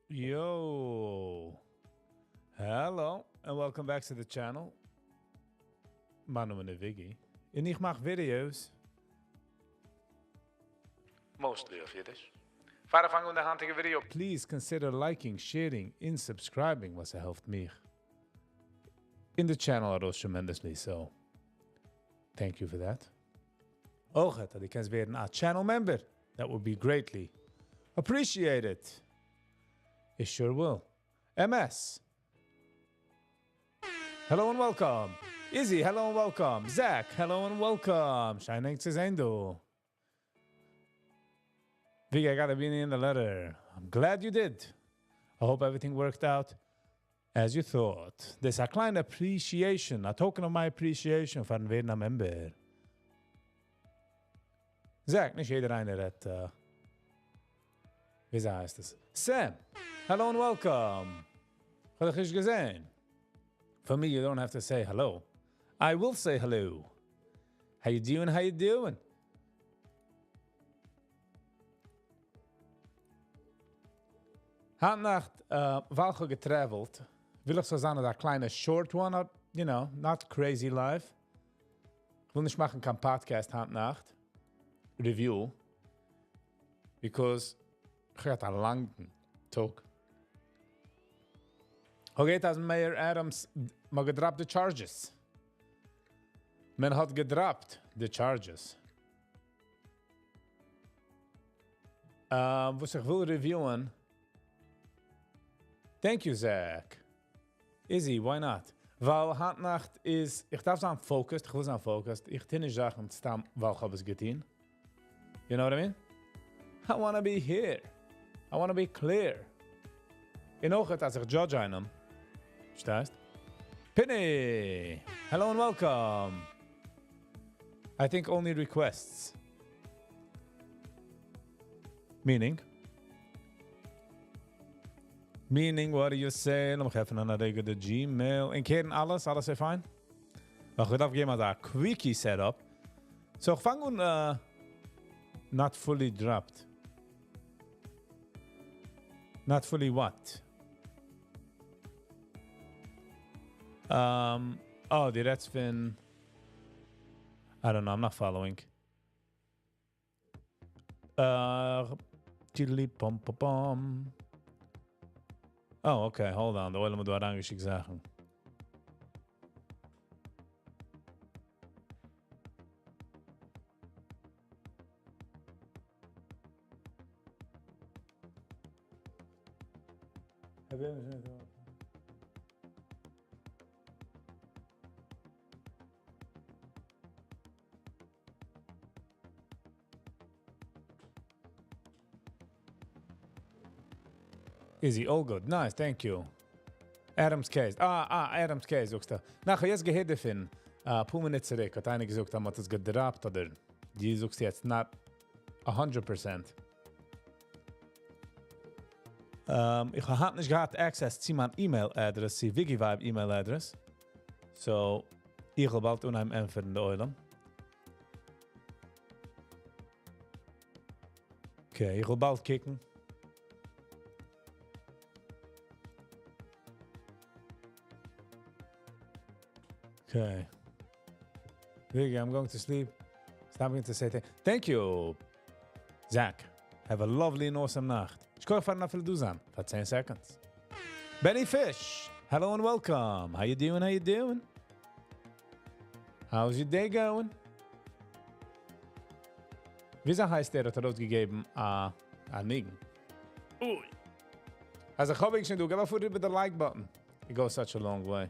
Yo! Hello and welcome back to the channel. מיין נאמען איז Viggy און איך מאך videos. Mostly אויף אידיש. פאר איך פאנג אן די היינטיגע video. Please consider liking, sharing און subscribing וואס ס'העלפט מיך און די channel ארויס tremendously so thank you for that. אויך אז דו קענסט ווערן א channel member, that would be greatly appreciated. It sure will. MS. Hello and welcome. Izzy, hello and welcome. Zach, hello and welcome. שיין ענק צו זען דא. Viggy, I got a beanie in the letter. I'm glad you did. I hope everything worked out as you thought. דאס איז א קליינע appreciation, a token of my appreciation פארן ווערן א member. Zach, נישט יעדער איינער האט, וויאזוי הייסט עס? Sam, hello and welcome. האב איך נישט געזען. For me, you don't have to say hello. I will say hello. How you doing? How you doing? היינט נאכט, ווייל איך האב גע travel ט, וויל איך ס'זאל זיין אזא קליינע short one, you know, not crazy live. איך וויל נישט מאכן קיין podcast היינט נאכט, review, because איך האב געהאט א לאנגן טאג. Okay, אז Mayor Adams, מ'האט גע drop ט די charges. מען האט גע drop ט די charges. וואס איך וויל review ען. Thank you, Zach. Izzy, why not? ווייל היינט נאכט איז, איך דארף זיין focused, איך וויל זיין focused. איך טו נישט זאכן סתם, ווייל איך האב עס געטון. You know what I mean? I wanna be here. I wanna be clear. און אויך אז איך judge איינעם. פארשטייסט? Penny! Hello and welcome. I think only requests. Meaning? Meaning, what do you say? לאמיך עפענען א רגע די Gmail. און קערן אלעס, אלעס איז פיין? איך דארף געבן אזא quickie setup. So, איך פאנג אן, not fully dropped. Not fully what? Oh, די רעדסט פון... I don't know, I'm not following. Tiddly pom pom pom. Oh, okay, hold on. דער עולם האט דא אריינגעשיקט זאכן. Izzy, all good. Nice, thank you. Adams case. Ah, ah, Adams case, זאגסטו. נא, איך האב יעצט געהערט דערפון. א פאר מינוט צוריק האט איינער געזאגט, אז מ'האט עס גע drop ט, אדער דו זאגסט יעצט not 100%. איך האב נישט געהאט access צו מיין email address, צו ViggyVibe email address. So, איך וועל באלד אנהייבן ענטפערן די עולם. Okay, איך וועל באלד קוקן. Okay. Viggy, I'm going to sleep. Stop going to say thank you, Zach. Have a lovely and awesome נאכט. איך קען פארן אפילו דא זיין פאר 10 seconds. Benny Fish, hello and welcome. How you doing? How you doing? How's your day going? וויאזוי הייסט דער האט ארויסגעגעבן א ניגון? אוי. אז איך האב שוין דא, גיב א פאר איבער די like button. It goes such a long way.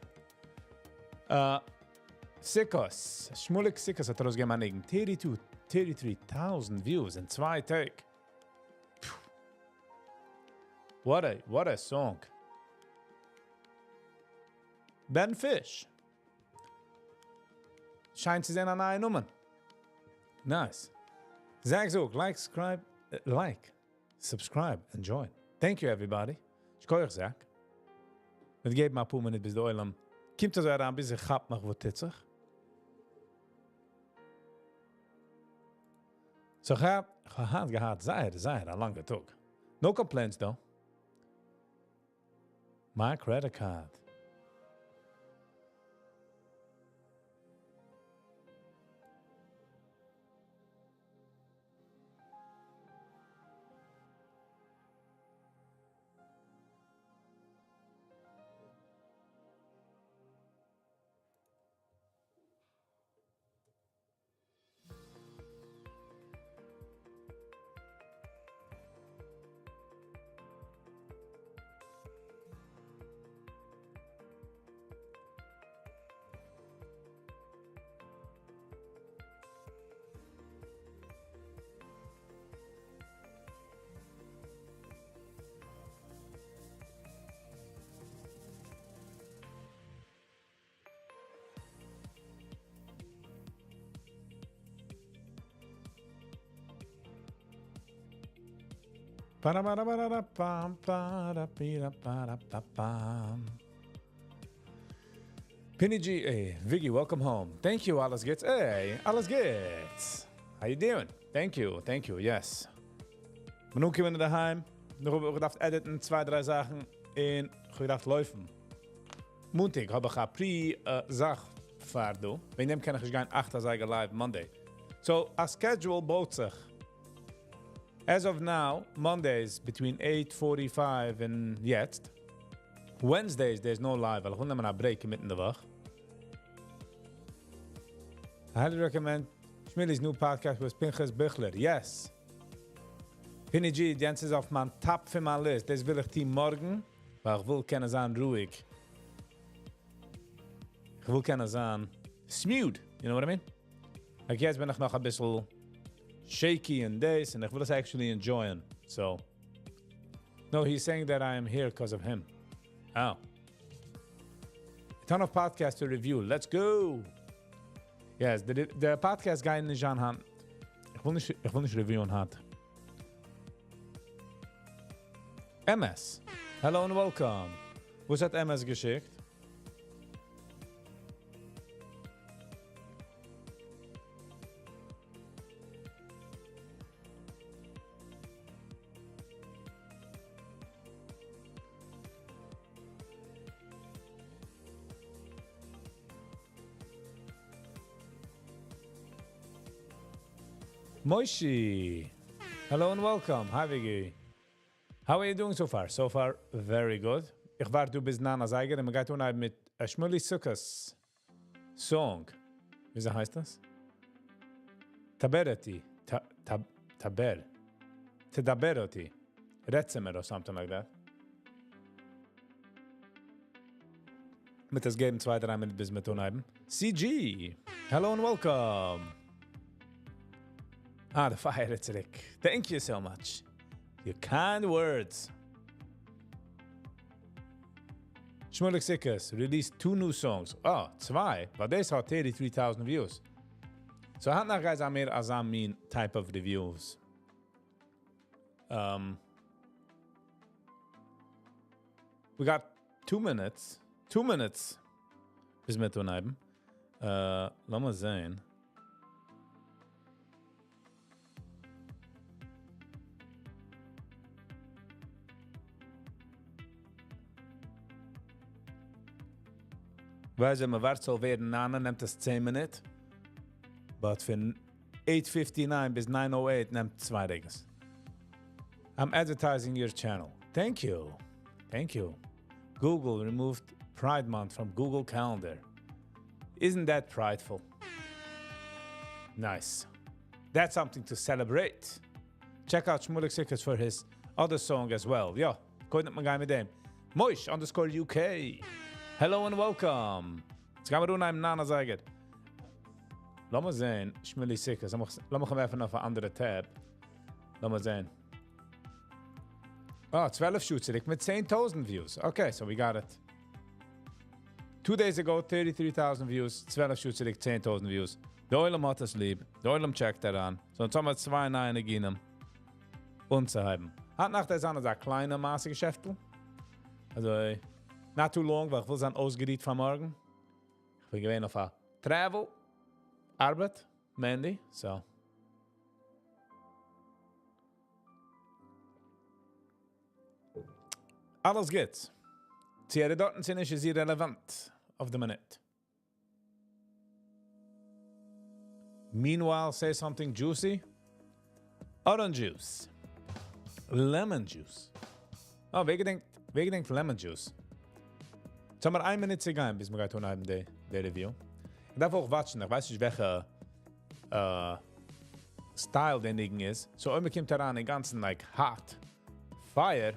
Sickos, Shmulik Sickos האט ארויסגעגעבן א ניגון. 32, 33,000 views אין צוויי טעג. What a song. Ben Fish. שיינט צו זיין א נייע נאמען. Nice. Zach זאגט, like, subscribe, like, subscribe and join. Thank you everybody. שכוח Zach. מיר געבן א פאר מינוט ביז דער עולם קומט אזוי אריין, ביז איך כאפ נאך וואס טוט זיך. So, איך האב, איך האב געהאט זייער, זייער א לאנגע טאג. No complaints though. My credit card. Pinny G, hey, Viggy, welcome home. Thank you, אלעס גוטס. Hey, אלעס גוטס. How you doing? Thank you, thank you, yes. בין אנגעקומען אהיים. נאך האב איך געדארפט edit ן צוויי, דריי זאכן און איך האב געדארפט לויפן. מאנטאג האב איך א pre-זאך פאר דא. וועגן דעם קען איך נישט גיין 8 אזייגער live Monday. So, א schedule בויט זיך. As of now, Mondays between 8:45 און יעצט. Wednesdays, there's no live, ווייל איך וויל נעמען א break אינמיטן די וואך. I highly recommend Shmili's new podcast with Pinchas Bichler. Yes. Pinny G, יענץ איז אויף מיין top פון מיין list. דאס וויל איך טון מארגן, ווייל איך וויל קענען זיין רואיג. איך וויל קענען זיין smooth. You know what I mean? Like יעצט בין איך נאך א ביסל shaky and this, and איך וויל עס actually enjoy ען. So, no, he's saying that I am here because of him. Oh. A ton of podcasts to review. Let's go! Yes, the podcast גייען נישט זיין היינט. איך וויל נישט, איך וויל נישט review ען היינט. MS. Hello and welcome. וואס האט MS געשיקט? Moishi. Hello and welcome. Hi, Viggy. How are you doing so far? So far, very good. איך ווארט דא ביז ניין אזייגער און מ'גייט אנהייבן מיט א Shmuley Sukkot song. וויאזוי הייסט דאס? תדבר אותי. תדבר. תדבר אותי. רעד צו מיר or something like that. מ'וועט עס געבן צוויי, דריי מינוט ביז מ'וועט אנהייבן. CG! Hello and welcome! Ah, the fire איז צוריק. Thank you so much. Your kind words. Shmulik Sukkot released two new songs. Oh, צוויי? ווייל דאס האט 33,000 views. So היינט נאכט גייט זיין מער אזא מין type of reviews. We got 2 minutes. 2 minutes. ביז מ'וועט אנהייבן. לאמיר זען. ווייל ווען מ'ווארט ס'זאל ווערן 9, נעמט עס 10 מינוט. But פון 8:59 ביז 9:08 נעמט צוויי רגעס. I'm advertising your channel. Thank you. Thank you. Google removed Pride Month from Google Calendar. Isn't that prideful? Nice. That's something to celebrate. Check out Shmulik Sukkot for his other song as well. יא, קודם מיר מיט דעם. Moish_UK. Hello and welcome. יעצט גייען מיר אנהייבן ניין אזייגער. לאמיר זען, Shmuley Sukkot. לאמיר עפענען אויף אן אנדערע tab. לאמיר זען. Ah, 12 שעה צוריק מיט 10.000 views. Okay, so we got it. 2 days ago, 33,000 views. 12 שעה צוריק, 10.000 views. דער עולם האט עס ליב. דער עולם check ט אריין. So, יעצט האבן מיר צוויי נייע ניגונים. אנצוהייבן. היינט נאכט איז אן אזא קליינע מעשה געשעפטל. אלזא, not too long, ווייל איך וויל זיין אויסגערוט פאר מארגן. איך בין געווען אויף א travel, ארבעט, Mandy, so. אלעס גוטס. צו ער איז דארטן צו נישט איז irrelevant אויף די מינוט. Meanwhile, say something juicy. Orange juice. Lemon juice. אה, ווער געדענקט, ווער געדענקט lemon juice? יעצט האבן מיר איין מינוט צו גיין, ביז מ'גייט אנהייבן די, די review. איך דארף אויך watch ן, איך ווייס נישט וועלכע style דער ניגון איז. So אויב מ'קומט אריין אינגאנצן like hot fire,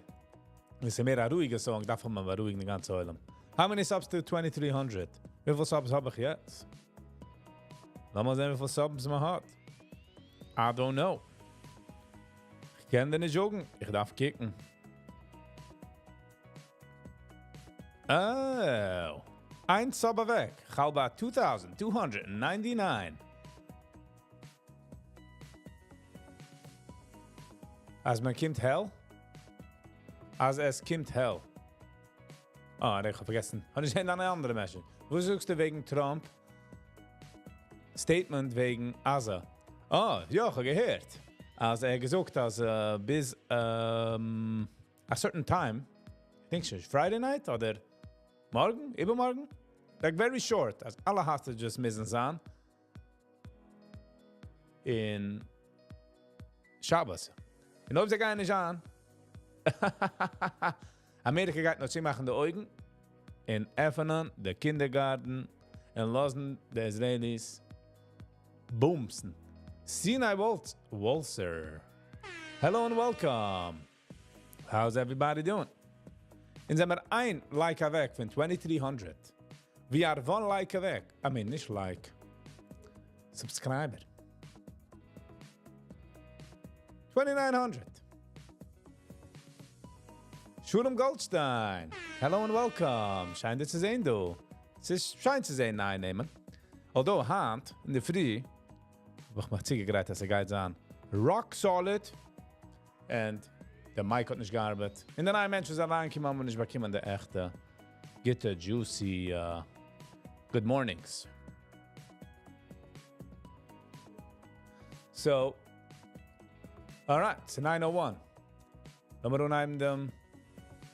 און ס'איז מער א רואיגע song, דארף מען בארואיגן די גאנצע עולם. How many subs to 2300? וויפיל subs האב איך יעצט? לאמיר זען וויפיל subs מען האט. I don't know. איך קען דיר נישט זאגן. איך דארף קוקן. Oh. איין sub אוועק. כ'האלט ביי 2299. אז מען קומט העל? אז עס קומט העל. אה, איך האב פארגעסן. האב נישט געזען אן אנדערע message. וואס זאגסטו וועגן Trump? Statement וועגן עזה. אה, יא, איך האב געהערט. אז ער געזאגט, אז ביז a certain time, I think so, Friday night אדער מארגן, איבערמארגן? Like very short, אז אלע hostages מוזן זיין אין שבת. און אויב זיי גייען נישט אן, אמעריקע גייט נאר צומאכן די אויגן און עפענען די kindergarten און לאזן די Israelis בומסן. Sinai Walt Walser. Hello and welcome. How's everybody doing? אונז זעמיר איין like אוועק פון 2300. We are one like אוועק. I mean, נישט like. Subscriber. 2900. Shulam Goldstein. Hello and welcome. שיין דיך צו זען, דו. עס איז שיין צו זען, נייע נעמען. Although, היינט, אין דער פרי, האב איך מיך צוגעגרייט, אז ס'גייט זיין rock solid. And דער mic האט נישט געארבעט. און די נייע מענטשן זענען אריינגעקומען, האבן נישט באקומען די עכטע, גוטע, juicy good mornings. So, alright, it's 9:01. לאמיר אנהייבן דעם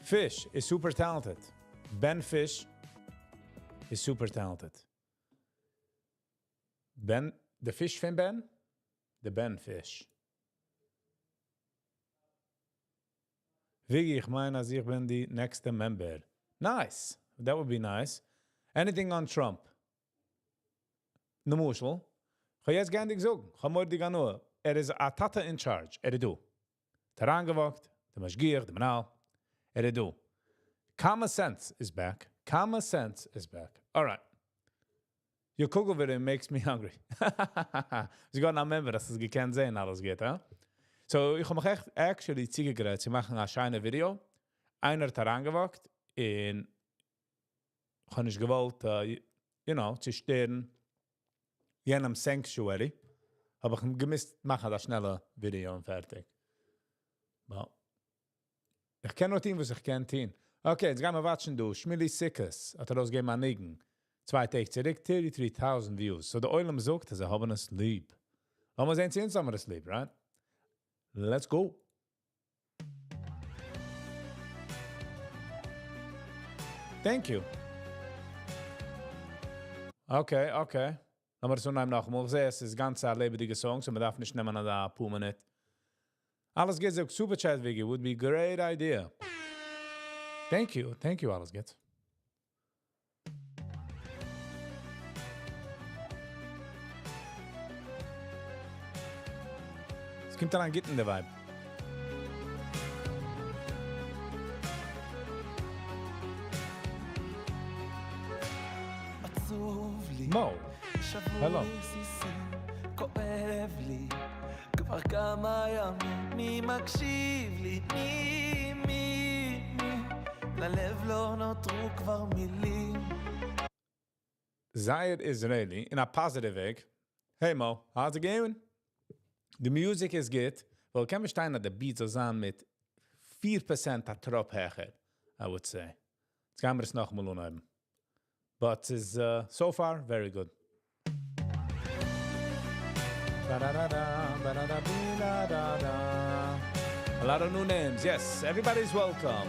Fish is super talented. Ben Fish is super talented. Ben, the fish פון Ben? The Ben Fish. Viggy, איך מיין, אז איך בין די next member. Nice. That would be nice. Anything on Trump? למשל, איך האב יעצט געענדיגט זאגן, איך האב מורא'דיג הנאה. ער איז א טאטע in charge. ער איז דא. האט אריינגעוואקט, דער משגיח, דער מנהל. ער איז דא. Common sense is back. Common sense is back. All right. Your kugel video makes me hungry. זי גאט א member, אז עס געקענט זען, אלעס גייט, הא? So, איך האב מיך עכט actually צוגעגרייט צו מאכן א שיינע video. איינער האט אריינגעוואקט און איך האב נישט געוואלט, צו שטערן יענעם sanctuary. האב איך געמוזט מאכן א שנעלע video און פארטיג. Well, איך קען נאר טון, וואס איך קען טון. Okay, יעצט גייען מיר watch ן דא. שמילי סיקעס האט ארויסגעגעבן א ניגון. 2 טעג צוריק, 33,000 views. So דער עולם זאגט, אז זיי האבן עס ליב. לאמיר זען, צו אונז האבן מיר עס ליב, right? Let's go. Thank you. Okay. לאמיר עס אנהייבן נאכאמאל. איך זע, עס איז גאנץ א לעבעדיגע song, so מען דארף נישט נעמען א פאר מינוט. אלעס גוט, זאגט Super Chat, Viggy, would be great idea. Thank you, thank you, אלעס גוט. עס קומט אריין גוט אין די vibe. עצוב לי, Mo. שבור Hello. רסיסים, כואב לי, כבר כמה ימים, מי מקשיב לי, מי, מי, מי, ללב לא נותרו כבר מילים. Zayed Israeli in a positive וועג. Hey Mo, how's it going? The music is good. Well, קען באשטיין אז the beat זאל זיין מיט 4% א טראפ העכער, I would say. יעצט גייען מיר עס נאכאמאל אנהייבן. But it's so far very good. Ba-da-da-da, ba-da-da-bi-da-da-da. A lot of new names. Yes, everybody's welcome.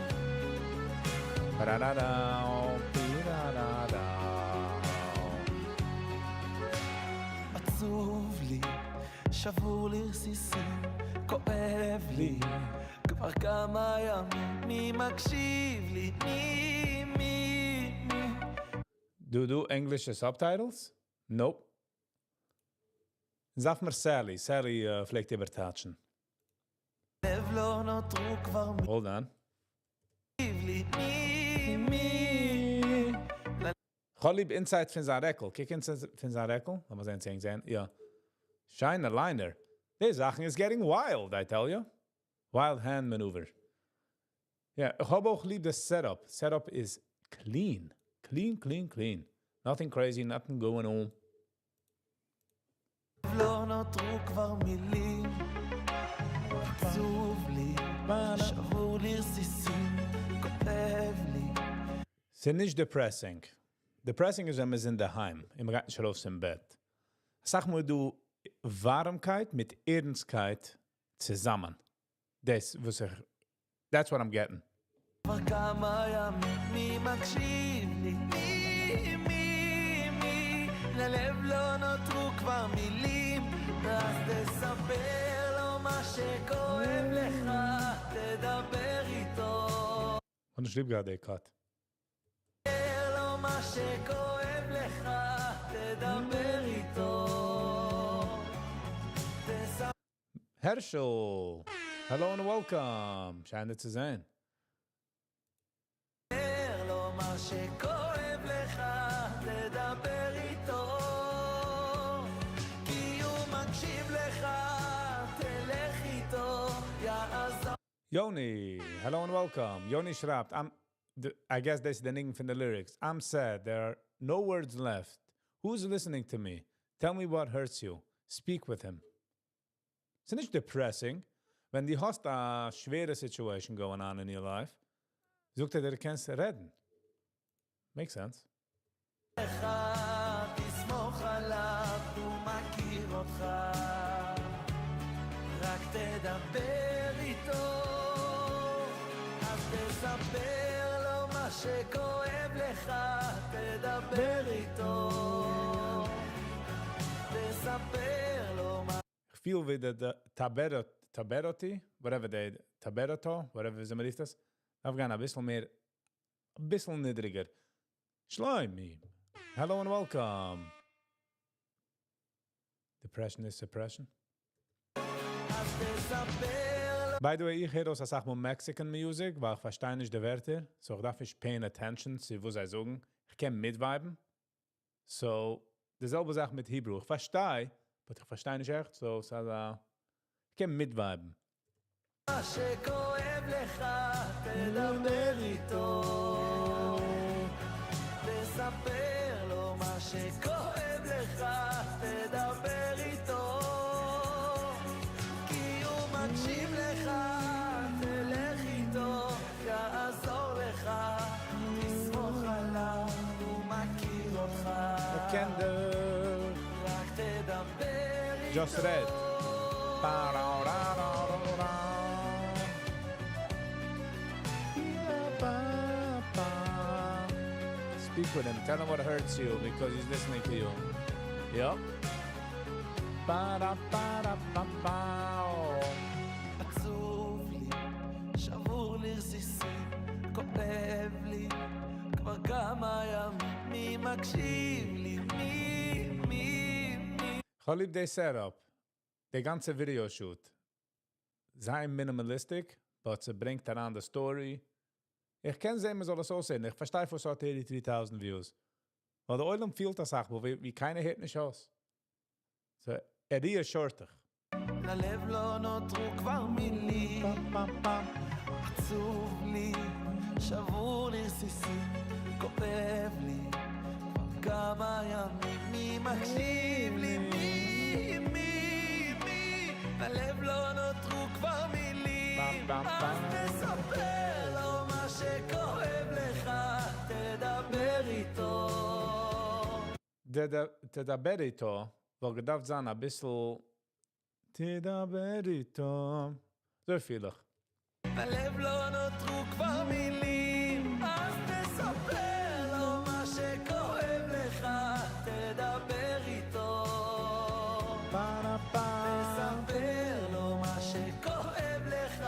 פאראראראו, פיראראראו. עצוב לי, שבור לרסיסים, כואב לי כבר כמה ימים, מי מקשיב לי? מי, מי, מי? דא דא English subtitles? Nope. זאג מיר Sally. Sally פלעגט איבערטייטשן. לב לא נותרו כבר Hold on. מי לי, מי, מי? כ'האב ליב inside פון זיין רעקל. קוק inside פון זיין רעקל. לאמיר זען, זען, זען. יא. שיינע liner. די זאכן is getting wild, I tell you. Wild hand maneuver. יא, איך האב אויך ליב the setup. Setup is clean. Clean, clean, clean. Nothing crazy, nothing going on. לא נותרו כבר מילים עצוב לי, שבור לרסיסים, כואב לי ס'איז נישט depressing. Depressing איז ווען מ'איז אין דער היים, און מ'גייט נישט ארויס פון בעט. זאג מיר דא, ווארעמקייט מיט ערנסטקייט צוזאמען. דאס, וואס איך, that's what I'm getting. כבר כמה ימים, מי מקשיב לי? מי, מי, מי? ללב לא נותרו כבר מילים אז תספר לו מה שכואב לך, תדבר איתו און איך ליב גראדע די cut. לו מה שכואב לך, תדבר איתו תספר Herschel, hello and welcome. שיין צו זען. לו מה שכואב לך, תדבר איתו כי הוא מקשיב לך, תלך איתו, יעזור Yoni, hello and welcome. Yoni שרייבט, I guess this is the name from the lyrics. I'm sad. There are no words left. Who's listening to me? Tell me what hurts you. Speak with him. ס'איז נישט depressing. ווען דו האסט א שווערע situation going on in your life, זאגט ער דיר, דו קענסט רעדן. Makes sense. לך, תסמוך עליו, הוא מכיר אותך רק תדבר איתו אז תספר לו מה שכואב לך, תדבר איתו תספר לו מה איך פיל ווי די טאבעראטי, whatever they, טאבעראטו, whatever אזוי מ'רופט דאס, דארף גיין א ביסל מער, א ביסל נידריגער. Shloimi, hello and welcome. Depression is suppression. אז תספר לו By the way, איך הער אויס א סאך מאל Mexican music, ווייל איך פארשטיי נישט די ווערטער, so איך דארף נישט paying attention צו וואס זיי זאגן. איך קען מיט-vibe ן. So, די זעלבע זאך מיט Hebrew. איך פארשטיי, but איך פארשטיי נישט עכט, so, ס'איז, איך קען מיט-vibe ן. מה שכואב לך, תדבר איתו תספר לו מה שכואב לך, תדבר איתו כי הוא מקשיב לך, תלך איתו, יעזור לך תסמוך עליו, הוא מכיר אותך קינדער. רק תדבר איתו Just רעד. Ba-ra-ra-ra-ra-ra. Ba-ba. Speak with him. Tell him what hurts you because he's listening to you. Yep. Ba-da-ba-da-ba-ba. עצוב לי, שבור לרסיסים, כואב לי, כבר כמה ימים, מי מקשיב לי, מי, מי, מי? כ'האב ליב די setup. די גאנצע video shoot. זייער minimalistic, but ס'ברענגט אריין the story. איך קען זען, מ'זאל עס אויסזען. איך פארשטיי, פארוואס ס'האט 33,000 views. ווייל דער עולם פילט דאס אויך, ווי קיינער הערט נישט אויס. So, ער reassured דיך. ללב לא נותרו כבר מילים, עצוב לי, שבור לרסיסים, כואב לי, כבר כמה ימים, מי מקשיב לי, מי, מי, מי, ללב לא נותרו כבר מילים, פעם, פעם, אז פעם. תספר לו מה שכואב לך, תדבר איתו. תדבר איתו, וואלט געדארפט זיין א ביסל תדבר איתו. אזוי פיל איך. בלב לא נותרו כבר מילים, אז תספר לו מה שכואב לך, תדבר איתו. תספר לו מה שכואב לך,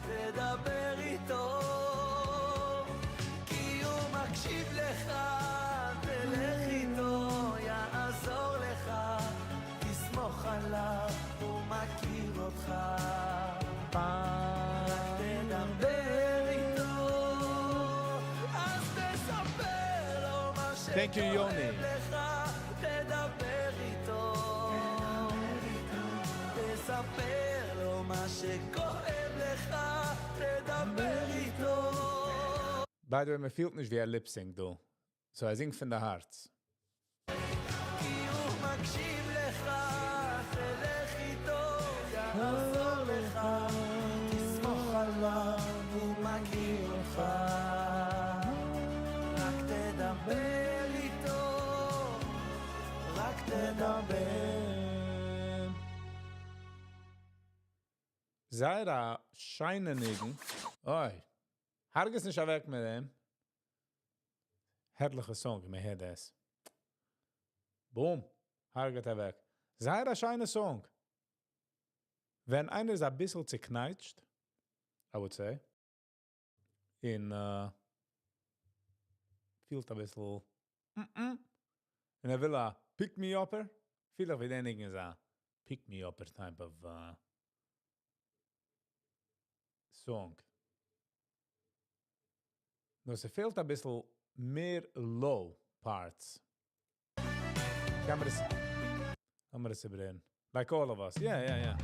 תדבר איתו. כי הוא מקשיב לך, תלך איתו, יעזור לך, תסמוך עליו, הוא מכיר אותך. רק תדבר איתו, אז תספר לו מה Thank you, שכואב Yoni. לך, תדבר איתו. תספר לו מה שכואב לך, תדבר איתו. By the way, מען פילט נישט ווי ער lip sync דא. So ער זינגט פון די הארץ. כי הוא מקשיב לך, תלך איתו, יעזור לך, תסמוך עליו, הוא מכיר אותך. רק תדבר איתו, רק תדבר. זייער א שיינע ניגון. אוי. הרג'עס נישט אוועק מיט דעם. הערליכע song, מען הערט דאס. Boom. הרג'עט אוועק. זייער א שיינע song. ווען איינער איז א ביסל צעקנייטשט, I would say, און פילט א ביסל, און ער וויל א pick-me-upper, פיל איך ווי דער ניגון איז א pick-me-upper type of song. נאר ס'פעלט א ביסל מער low parts. קען מען דאס, קען מען דאס איבעררעדן? Like all of us. Yeah.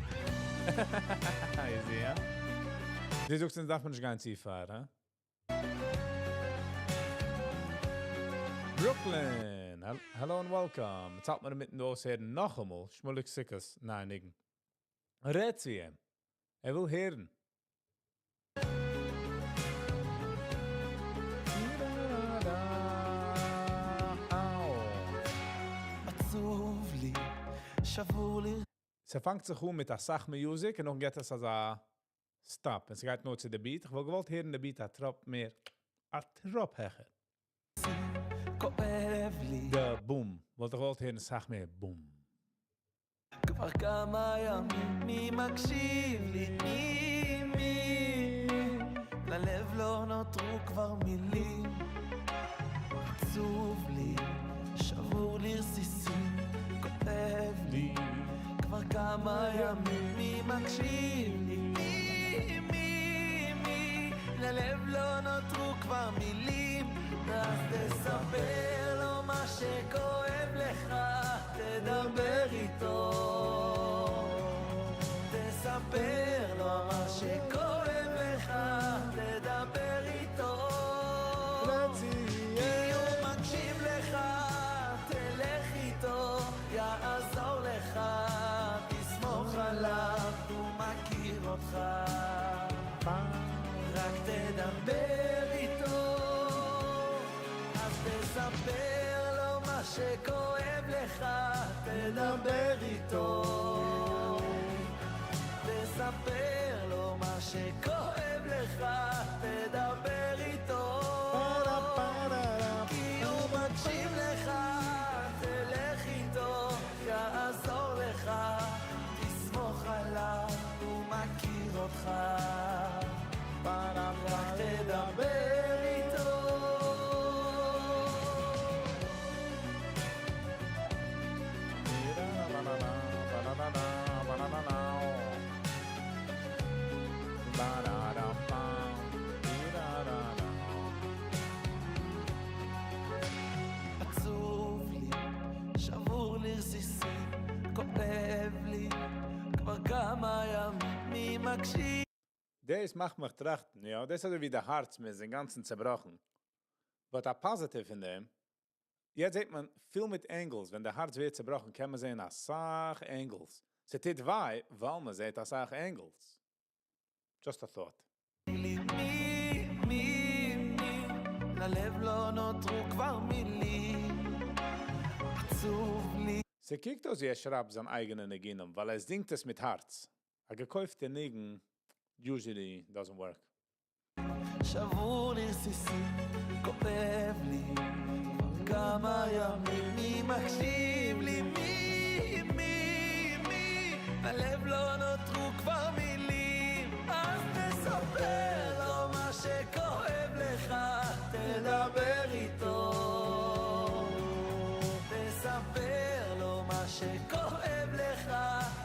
Easy, ja? דו זאגסט, דארף מען נישט גיין צו far, huh? Brooklyn! Hello and welcome. יעצט האלט מען מיטן אויסהערן נאכאמאל שמוליק סיקער'ס נייע ניגון. רעד צו אים. ער וויל הערן. עצוב לי, שבור לי. ס'פאנגט זיך אן מיט א סאך music און נאכדעם גייט עס אזא stop. און ס'גייט נאר צו די beat. איך וואלט געוואלט הערן די beat א טראפ מער, א טראפ העכער. כואב לי. די boom. וואלט איך געוואלט הערן א סאך מער boom. כבר כמה ימים מי מקשיב לי, מי, מי ללב לא נותרו כבר מילים. עצוב לי, שבור לרסיסים, כואב לי כבר כמה ימים מי מקשיב לי, מי, מי, מי ללב לא נותרו כבר מילים. אז תספר לו מה שכואב לך, תדבר איתו. תספר לו מה שכואב לך, תדבר איתו. כי הוא מקשיב לך, תלך איתו, יעזור לך, תסמוך עליו, הוא מכיר אותך. רק תדבר איתו, אז תספר לו מה שכואב לך, תדבר איתו. תספר לו מה שכואב לך, תדבר איתו. כי הוא מקשיב לך, תלך איתו, יעזור לך, תסמוך עליו, הוא מכיר אותך. רק תדבר איתו. עצוב לי, שבור לרסיסים, כואב לי, כבר כמה ימים מי מקשיב. דאס מאכט מיך טראכטן, יא, דאס איז ווי די הארץ מיר איז אינגאנצן צעבראכן. But א positive אין דעם, יעצט זעט מען פיל מיט angles, ווען די הארץ ווערט צעבראכן, קען מען זען א סאך angles. ס'טוט וויי, ווייל מען זעט א סאך angles. Just a thought. לי מי, מי, מי, ללב לא נותרו כבר מילים. עצוב לי. ס'קוקט אויס ווי ער שרייבט זיין אייגענע ניגונים, ווייל ער זינגט עס מיט הארץ. א געקויפטע ניגון usually doesn't work. שבור לרסיסים, כואב לי כבר כמה ימים, מי מקשיב לי, מי, מי, מי, בלב לא נותרו כבר מילים, אז תספר לו מה שכואב לך, תדבר איתו, תספר לו מה שכואב לך,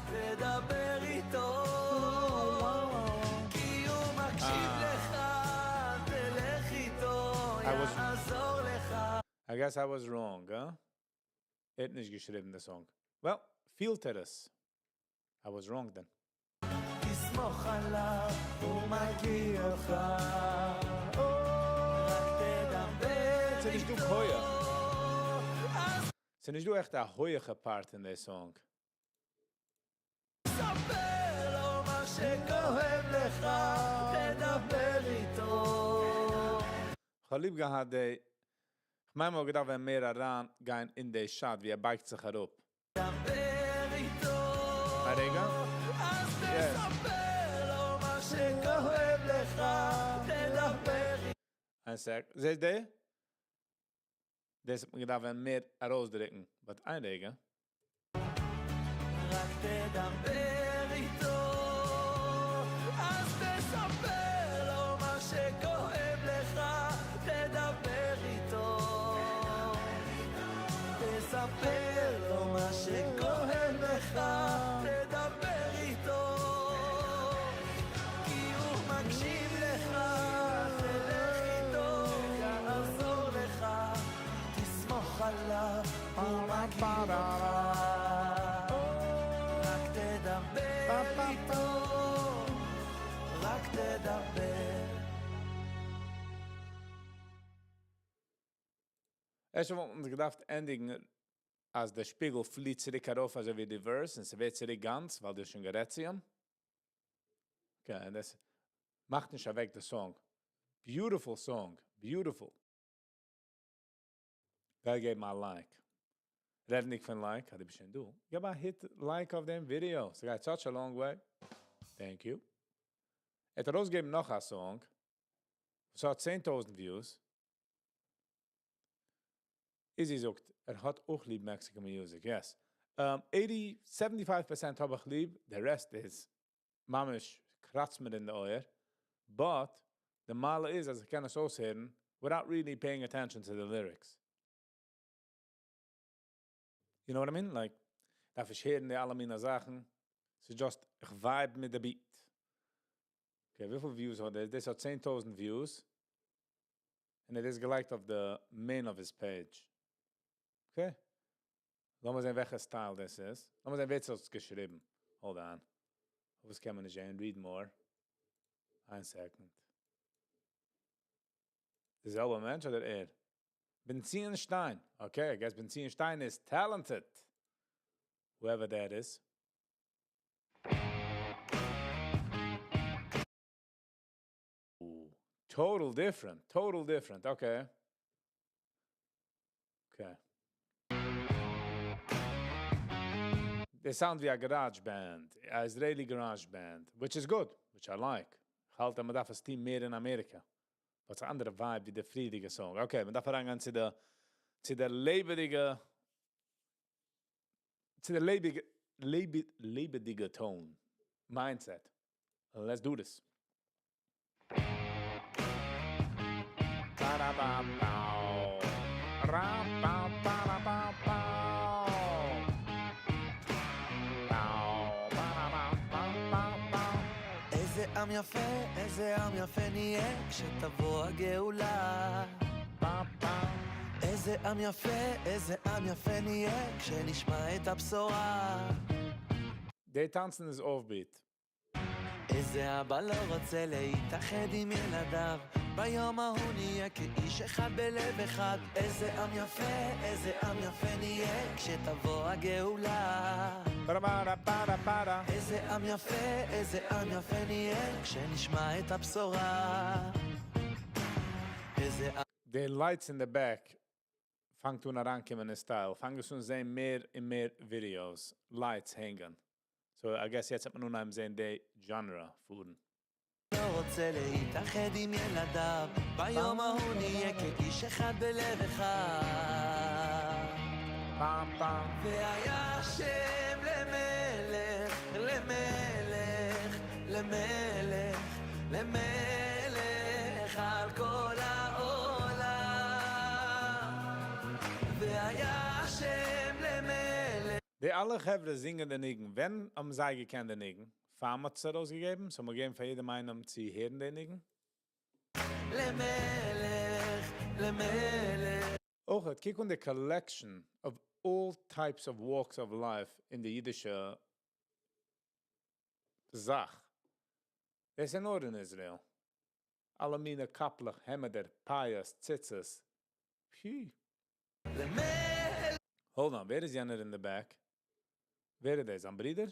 תדבר איתו, כי הוא מקשיב לך, תלך איתו, יעזור לך. I guess I was wrong, huh? ער האט נישט געשריבן די song. Well, פילט ער עס. I was wrong then. תסמוך עליו, הוא מכיר אותך. רק תדבר ס'איז נישט דא איתו. הויך. ס'איז נישט דא עכט א הויכע part אין די song. ספר לו מה שכואב לך, תדבר איתו. איך האב ליב געהאט די, איך מיין מ'וואלט געדארפט ווען מער אריינגיין אין די shot, ווי ער בייגט זיך אראפ. דבר איתו. א רגע. אז תספר לו מה שכואב לך, תדבר א sec. זעסט די? דאס האט מען געדארפט ווען מער ארויסדרוקן. But איין רגע. רק תדבר איתו, אז תספר לו מה שכואב לך, תדבר איתו. תספר לו מה שכואב לך, תדבר איתו. כי הוא מקשיב לך, תלך איתו, יעזור לך, תסמוך עליו, הוא מכיר אותך. רק תדבר איתו, רק תדבר. אפשר וואלט מען געדארפט ענדיגן, אז דער שפיגל פליט צוריק ארויף, אזוי ווי די verse, און ס'ווערט צוריק גאנץ, ווייל דו האסט שוין גערעדט צו אים. Okay, דאס מאכט נישט אוועק די song. Beautiful song. Beautiful. גיי געב א like? רעדנדיג פון like, האט שוין דא. געב א hit like אויף דעם video. ס'גייט such a long way. Thank you. ער האט ארויסגעגעבן נאך א song. ס'האט 10,000 views. Izzy זאגט, ער האט אויך ליב Mexican music, yes. 80, 75% האב איך ליב, the rest איז ממש קראצט מיר אין די אויער. But די מעלה איז, אז איך קען עס אויסהערן without really paying attention to the lyrics. You know what I mean? Like, דארף איך הערן די אלע מיני זאכן. ס'איז just, איך vibe מיט די beat. Okay, וויפיל views האט ער? דאס האט 10,000 views. And it is געליקט אויף the main of his page. Okay. לאמיר זען, וועלכע style דאס איז. לאמיר זען, ווער ס'האט געשריבן. Hold on. וואס קען מען נישט זען? Read more. איין second. דער זעלבער מענטש אדער ער? Benzin Stein. Okay, I guess Benzin Stein is talented. Whoever that is. Ooh, total different. Total different. Okay. Okay. They sound ווי א garage band, a Israeli garage band, which is good, which I like. איך האלט, מען דארף עס טון מער אין אמעריקע. וואס אן אנדערע vibe ווי די פריערדיגע song. Okay, מען דארף אריינגיין צו די לעבעדיגע, לעבעדיגע tone. Mindset. Let's do this. Ba-da-ba-bow. Ra-ba-ba-da-ba-bow. Bow. Ba-da-ba-ba-ba-bow. איזה עם יפה, איזה עם יפה נהיה כשתבוא הגאולה. איזה עם יפה, איזה עם יפה נהיה כשנשמע את הבשורה. די טאנצן איז offbeat. איזה אבא לא רוצה להתאחד עם ילדיו, ביום ההוא נהיה כאיש אחד בלב אחד. איזה עם יפה, איזה עם יפה נהיה כשתבוא הגאולה. פרה פרה פרה. איזה עם יפה, איזה עם יפה נהיה כשנשמע את הבשורה. איזה עם The lights in the back פאנגט אן אריינקומען אין style. פאנג אן זען מער און מער videos. Lights hanging. So I guess יעצט האט מען נאר זען די genre פארן. לא רוצה רוצה להתאחד עם ילדיו ביום ההוא נהיה כאיש אחד בלב אחד פעם פעם. והיה השם למלך, למלך, למלך, למלך על כל העולם. והיה השם למלך. די אלע חברה זינגען די ניגון. ווען האבן זיי געקענט די ניגון? פאר מ'האט עס ארויסגעגעבן? So מיר געבן פאר יעדעם איינעם צו הערן די ניגון? למלך, למלך. אויך, קוק אן די collection of all types of walks of life אין די אידישע זאך. דאס איז נאר אין Israel. אלע מיני קאפלעך, העמעדער, פאות, ציצית. פי. למלך. Hold on, ווער איז יענער in the back? ווער איז דאס? זיין ברודער?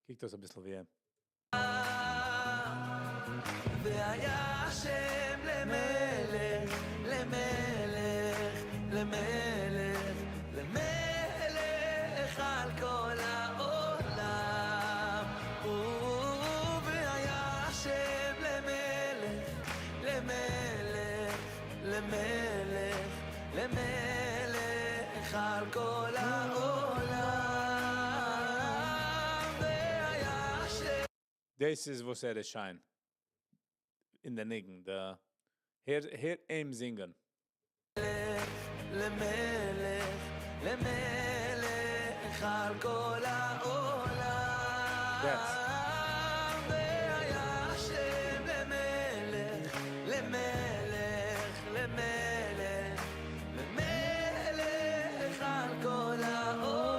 קוקט אויס א ביסל ווי אים. והיה השם למלך, למלך, למלך, למלך על כל העולם. והיה השם למלך, למלך, למלך, למלך על כל העולם. והיה השם דאס איז וואס ער איז שיין. אין די ניגון, די הער, הער אים זינגען. למלך, למלך על כל העולם. That's והיה השם למלך, למלך, למלך, למלך על כל העולם.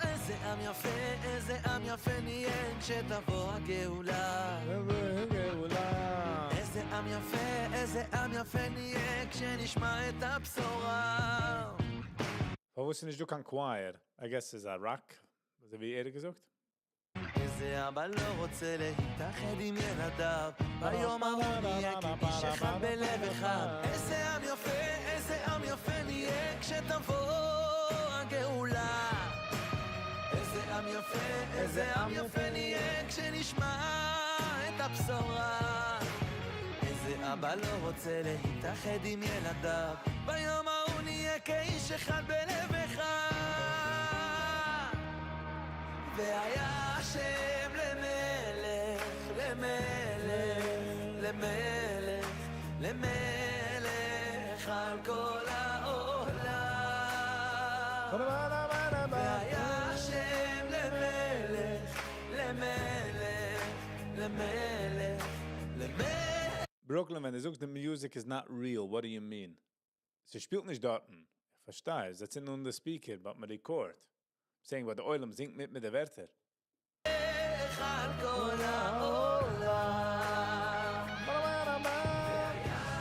איזה עם יפה, איזה עם יפה נהיה כשתבוא הגאולה. איזה עם יפה, איזה עם יפה נהיה כשנשמע את הבשורה. פארוואס איז נישט דא קיין choir? I guess ס'איז א rock, אזוי ווי ער האט געזאגט. איזה אבא לא רוצה להתאחד עם ילדיו ביום ההוא נהיה כאיש אחד בלב אחד. איזה עם יפה, איזה עם יפה נהיה כשתבוא הגאולה. איזה עם יפה, איזה עם יפה נהיה כשנשמע את הבשורה. איזה אבא לא רוצה להתאחד עם ילדיו ביום ההוא נהיה כאיש אחד בלב אחד. והיה השם למלך, למלך, למלך, למלך על כל העולם. והיה השם למלך, למלך, למלך, למלך. Brooklyn, ווען דו זאגסט, the music is not real, what do you mean? ס'שפילט נישט דארטן. איך פארשטיי, זיי צינדן אן די speaker, but מען record. Saying, but דער עולם זינגט מיט מיט די ווערטער. על כל העולם.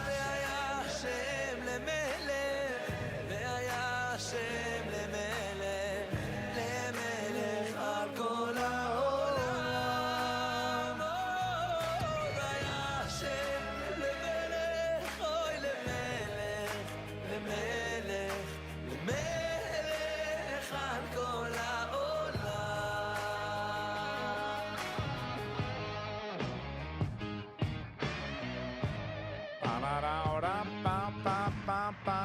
והיה השם למלך, והיה השם למלך, למלך על כל העולם. והיה השם למלך, אוי למלך, למלך, למלך על כל העולם. Pa-ra-ra-ra-pa-pa-pa-pa.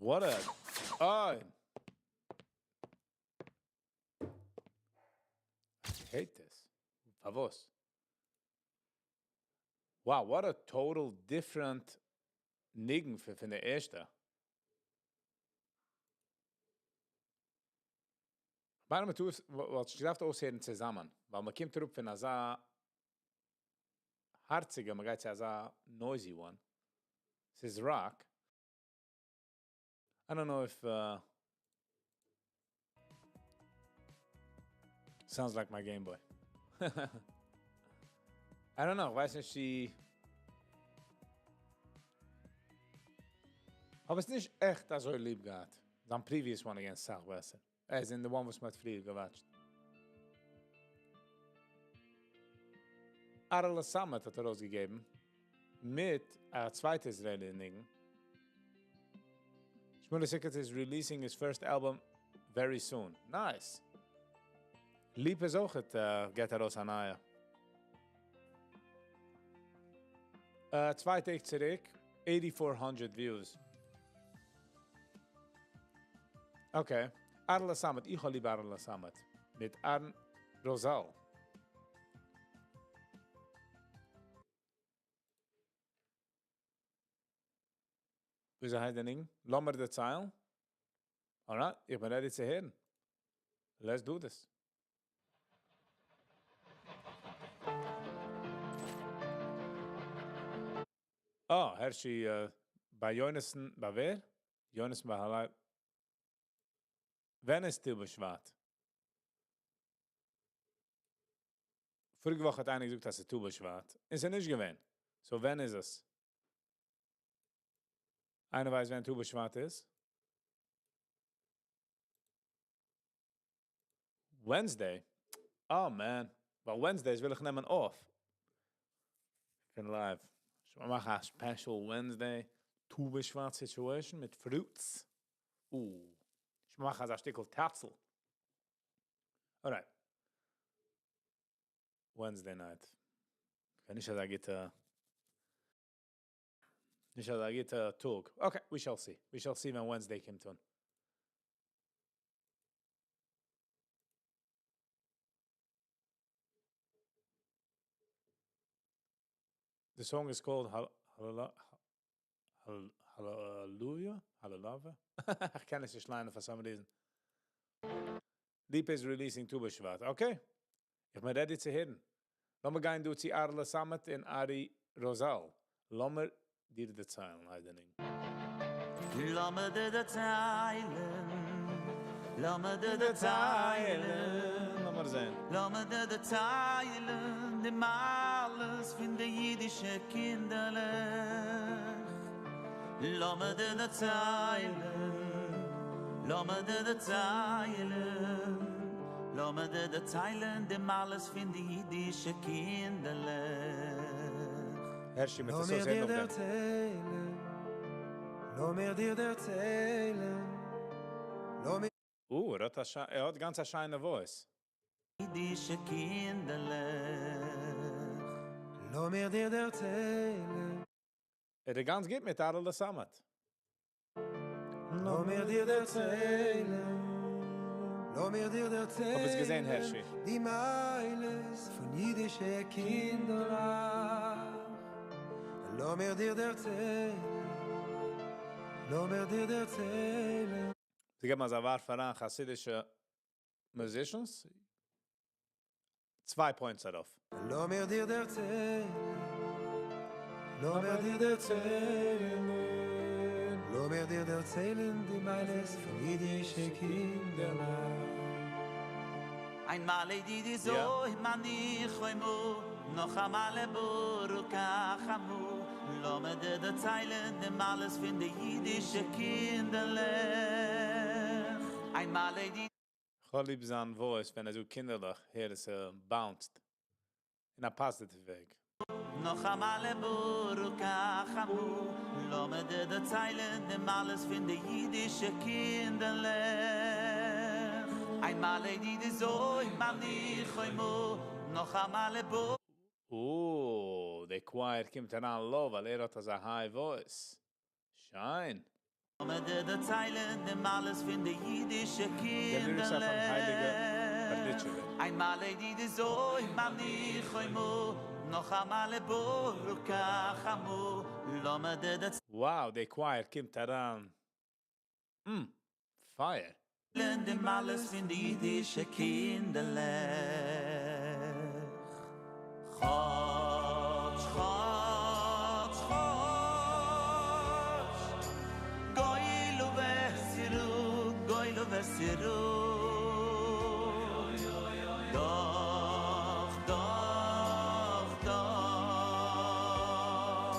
What a... Oh. I hate this. פארוואס. Wow, what a total different ניגון פון די ערשטע. מיין מען טוט, וואלט איך געדארפט אויסהערן צוזאמען, ווייל מען קומט אראפ פון אזא הארציגע, מען גייט צו אזא noisy one. ס'איז rock. I don't know if sounds like my Game Boy. I don't know, ווייס נישט, זי האב עס נישט עכט אזוי ליב געהאט. זיין previous one געווען אסאך בעסער. As in the one וואס מ'האט פריער געוואטשט. אהרעלע סאמעט האט ארויסגעגעבן מיט א צווייטע Israeli ניגון. Shmuley Sickert is releasing his first album very soon. Nice. ליפא איז אויכעט געט ארויס א נייע. צוויי טעג צוריק, 8400 views. Okay. אהרעלע סאמעט, איך האב ליב אהרעלע סאמעט. מיט אהרן ראזאל. וויאזוי הייסט די ניגון? לאמיר דערציילן. Alright, איך בין ready צו הערן. Let's do this. אה, הערשי, ביי יונתן, ביי ווער? יונתן ביי הלל. ווען איז טו בשבט? פאריגע וואך האט איינער געזאגט אז ס'איז טו בשבט. און ס'איז נישט געווען. So ווען איז עס? איינער ווייסט ווען טו בשבט איז? Wednesday? Oh man. ווייל Wednesdays וויל איך נעמען off. פון live. זאל מען מאכן א special Wednesday טו בשבט situation מיט fruits? זאל מען מאכן אזא שטיקל טעצל. Alright. Wednesday night. Okay, נישט אזא גוטע נישט אזא גוטע טאג. Okay, we shall see. We shall see ווען Wednesday קומט אן. The song is called Hallelujah? Hallelujah? איך קען עס נישט ליינען for some reason. ליפא is releasing טו בשבט. Okay. איך בין ready צו הערן. לאמיר גיין דא צו אהרעלע סאמעט און ארי ראזאל. לאמיר דיר דערציילן, הייסט די ניגון. לאמיר דיר דערציילן, לאמיר דיר דערציילן, לאמיר זען. לאמיר דיר דערציילן, די מעלות פון די אידישע קינדערלעך. לאמיר דיר דערציילן, לאמיר דיר דערציילן, לאמיר דיר דערציילן, די מעלות פון די אידישע קינדערלעך. הערשי, מיט לאמיר דער דיר זען נאך דעם. דערציילן, לאמיר דיר דערציילן, לאמיר ער האט גאנץ א שיינע voice. אידישע קינדערלעך. לאמיר דיר דערציילן. ער איז גאנץ גוט מיט אהרעלע סאמעט. לאמיר דיר דערציילן, לאמיר דיר דערציילן. האב עס געזען, הערשי. די מעלות פון אידישע קינדערלעך. לאמיר דיר דערציילן, לאמיר דיר דערציילן. זיי געבן אזא ווארף אריין חסידישע musicians. 2 points ארויף. לאמיר דיר דערציילן, לאמיר דיר דערציילן, לאמיר דיר דערציילן די מעלות פון אידישע קינדערלעך. איינמאל די זוי מאני חוימו, נאך אמאל בורו כחמו, לאמיר דיר דערציילן די מעלות פון די אידישע קינדערלעך. איינמאל די איך האב ליב זיין voice, ווען ער זאגט קינדערלעך, הער עס bounced. אין א positive וועג. נאך אמאל בורו כחמו, לאמיר דיר דערציילן די מעלות פון די אידישע קינדערלעך. איינמאל די זוי מאני חוימו, נאך אמאל בורו. Oh, די choir קומט אריין low, ווייל ער האט אזא high voice. שיין. לאמיר דיר דערציילן די מעלות פון די אידישע דער lyrics פון הייליגע קינדערלעך. בארדיטשובער. איינמאל די זוי מאני חוימו, נאך אמאל בורו כחמו, לאמיר דיר דערציילן. Wow, די choir קומט אריין. Fire. די מעלות פון די אידישע קינדערלעך. כאטש, כאטש, כאטש, גוילו וסירו, גוילו וסירו. דאך, דאך, דאך.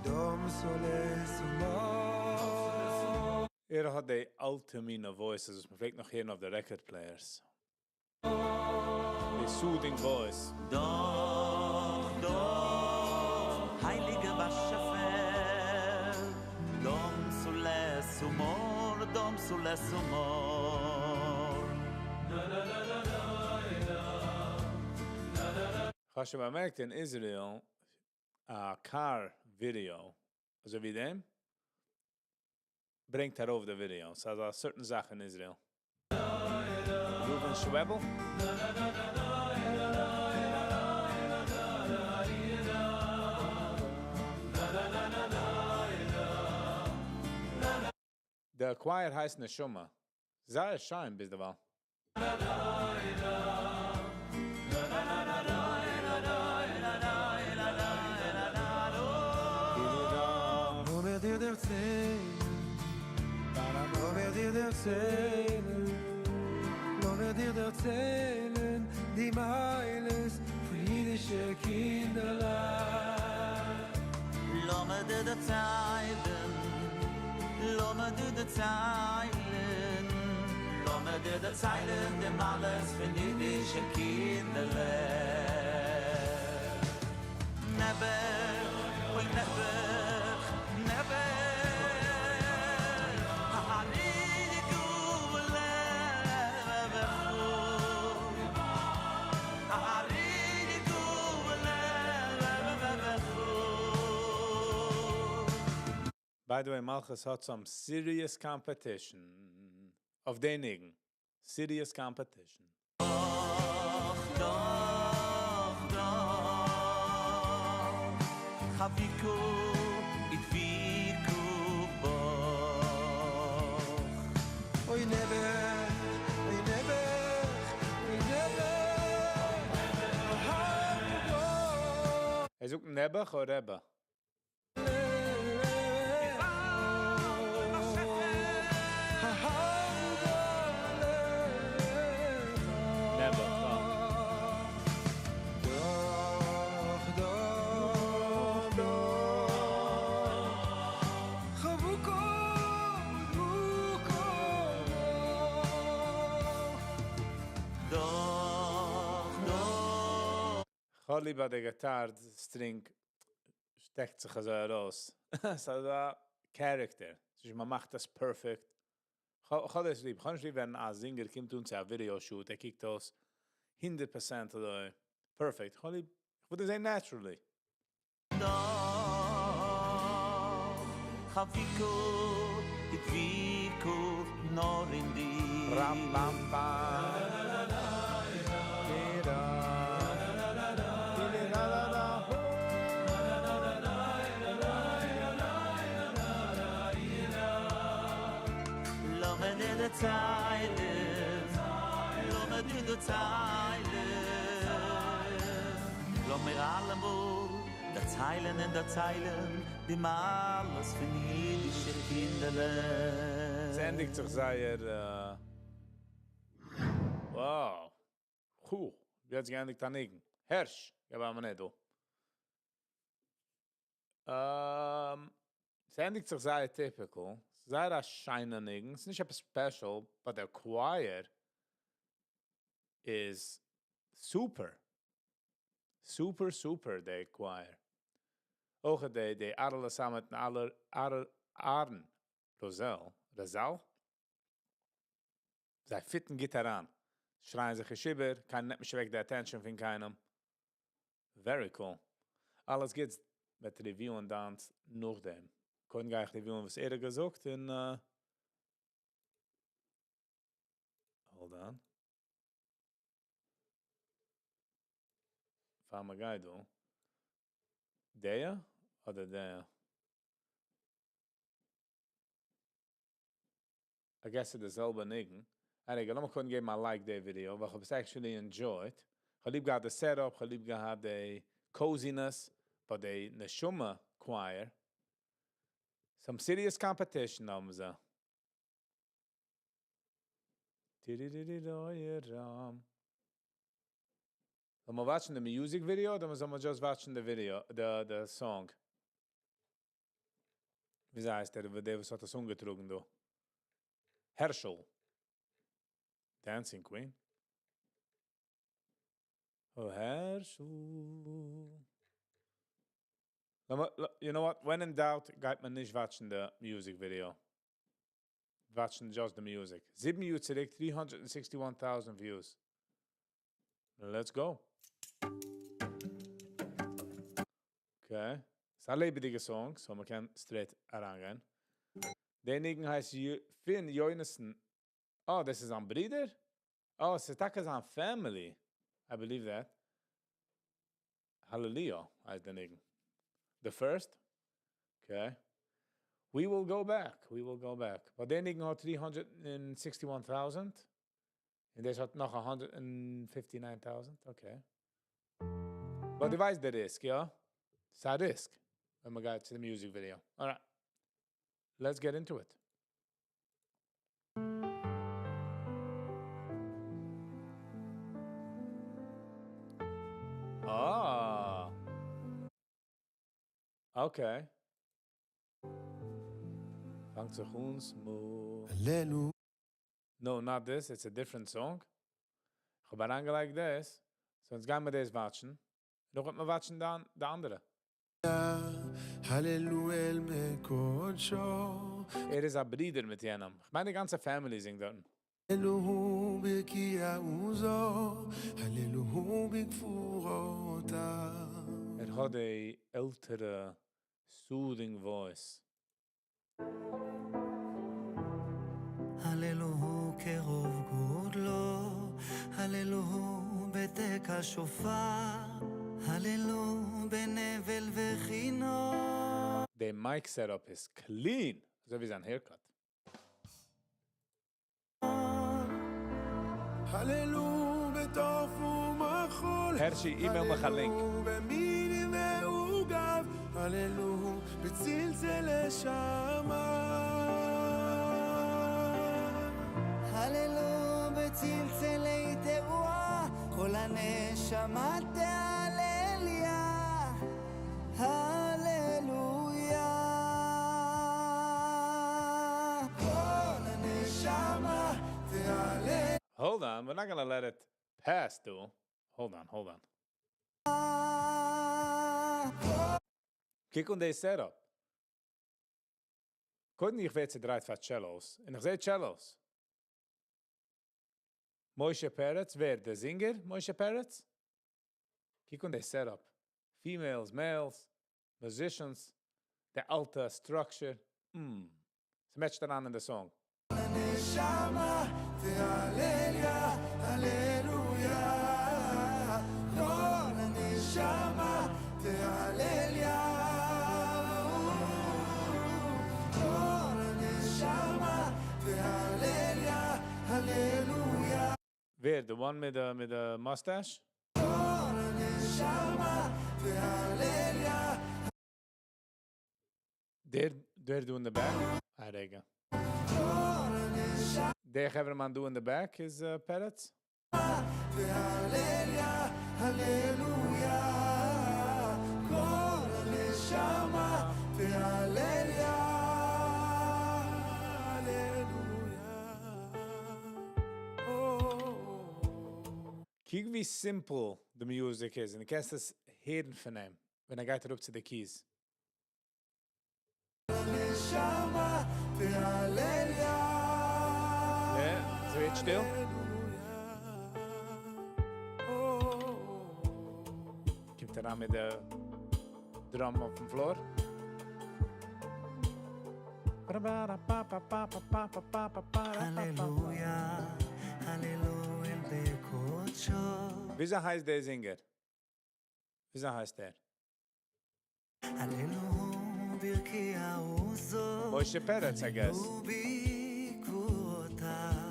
דום סולס ומור. ער האט די אלטע מינע voices וואס מ'פלעגט נאך הערן אויף די record players. די soothing voice. דאך דאך הייליגע באשעפער דום סולס ומור דום סולס ומור. כ'האב שוין באמערקט אין Israel א car video אזוי ווי דעם ברענגט ארויף די video. ס'איז א certain זאך אין Israel. ראובן שוועבל? די choir הייסט נשמה. זייער שיין ביזדערווייל. לאמיר דיר דערציילן, לאמיר דיר דערציילן, לאמיר דיר דערציילן די מעלות פון אידישע קינדערלעך. לאמיר דיר דערציילן, לאמיר דיר דערציילן, לאמיר דיר דערציילן די מעלות פון אידישע קינדערלעך. נעבעך, אוי נעבעך, נעבעך, הארי גובלע ובחור. הארי גובלע ובחור. By the way, Malchus האט some serious competition. אויף די ניגון. Serious competition. דאך, דאך, דאך, חביקו, הדביקו בך. אוי נעבעך, אוי נעבעך, אוי נעבעך, ער זאגט נעבעך אדער רעבע? נעבעך, אה. דאך, דאך, דאך, חבוקו, דבוקו דאך, דאך. כ'האב ליב אז די guitar string שטעקט זיך אזוי ארויס. ס'איז א character. ס'איז מען מאכט דאס perfect. כ'האב דאס ליב. כ'האב נישט ליב ווען א singer קומט אן צו א video shoot, ער קוקט אויס 100% אדער perfect. כ'האב ליב, כ'וויל דאס זען naturally. דאך, חביקו, הדביקו, נאר אין דיר. ראם באם באם. דירא. דירא לה לה הו. לאמיר דיר דערציילן, לאמיר דיר דערציילן, לאמיר אלעמאל דערציילן און דערציילן די מעלות פון אידישע קינדערלעך. עס ענדיגט זיך זייער, wow. הו, ווי האט זיך געענדיגט א ניגון? הערש, געב א מינוט דא. עס ענדיגט זיך זייער typical. זייער א שיינע ניגון. עס איז נישט עפעס special, but the choir is super. Super, super, the choir. אויך די ארלה סאמעט און אלע, אר, ארן ראזעל, ראזעל? זיי fit ן גוט אריין. שרייען זיך נישט איבער, קיינער נעמט נישט אוועק די attention פון קיינעם. Very cool. אלעס גוטס מיט review און דאנס נאכדעם. קודם גיי איך review ן וואס ער האט געזאגט און hold on. פאר מיר גיי דא. דער אדער דער? I guess ס'איז די זעלבע ניגון. Anyway, לאמיר קודם געבן א like די video, ווייל איך האב עס actually enjoyed. איך האב ליב געהאט די setup, איך האב ליב געהאט די coziness, but די נשמה choir. Some serious competition האבן זיי. Tiririririroiram. זאל מען watch ן די music video אדער זאל מען just watch ן די video, the song? ווי הייסט דער, דער וואס האט דאס אנגעטראגן דא? Herschel. Dancing Queen. Oh, Herschel. You know what? When in doubt, גייט מען נישט watch'ן the music video. Watch'ן just the music. 7 יאר צוריק, 361,000 views. Let's go. Okay. ס'איז א לעבעדיגע song, so מ'קען straight אריינגיין. דער ניגון הייסט פון Yonason. Oh, דאס איז זיין ברודער? Oh, ס'איז טאקע זיין family. I believe that. Hallelujah הייסט דער ניגון. The first? Okay. We will go back. We will go back. But דער ניגון האט 361,000. און דאס האט נאך 159,000. Okay. But דו ווייסט the risk, יא? ס'איז א risk. ווען מ'גייט צו the music video. All right. Let's get into it. Ah. Okay. פאנגט זיך אן smooth. הללו No, not this. It's a different song. איך האב אריינגעלייגט דאס. So יעצט גייען מיר דאס watch'ן. נאך וועט מען watch'ן דאן די אנדערע. הללו אל מקודשו. ער איז א ברודער מיט יענעם. איך מיין, די גאנצע family זינגט דארט. הללוהו ברקיע עוזו, הללוהו בגבורותיו. ער האט א עלטערע soothing voice. הללוהו כרוב גודלו, הללוהו בתקע שופר, הללוהו בנבל וכינור. The mic setup is clean. אזוי ווי זיין haircut. הללו בתוף ומחול, Hershey, email מיך א link. הללו במיני ועוגב, הללו בצלצלי שמיים. הללו בצלצלי תרועה, כל הנשמה תהלל יה, הללויה. כל הנשמה תהלל Hold on, we're not gonna let it pass, though. Hold on, hold on. קוק אן די setup. קודם איך ווער צעדרייט פאר cellos. און איך זע cellos. Moshe Peretz, ווער? דער singer? Moshe Peretz? קוק אן די setup. Females, males, musicians, די אלטע structure. ס' match'ט אריין אין the song. הנשמה תהלל יה, הללויה. כל הנשמה תהלל יה. כל הנשמה תהלל יה, הללויה. ווער? The one מיט the mustache? כל הנשמה תהלל יה. דער דא in the back? אה, רגע. כל הנשמה דער חברהמאן דא in the back is Peretz? תהלל יה, הללויה. כל הנשמה תהלל יה, הללויה. קוק ווי simple the music איז. און דו קענסט עס הערן פון אים, ווען ער גייט אראפ צו די keys. הנשמה תהלל יה. Yeah, ס'ווערט שטיל. הללויה. קומט ער אן מיט די drum אויפ'ן floor. הללויה, הללו אל בקודשו. וויאזוי הייסט דער singer? וויאזוי הייסט ער? הללו ברקיע עוזו. Moshe Peretz, I guess. הללו בגבורותיו.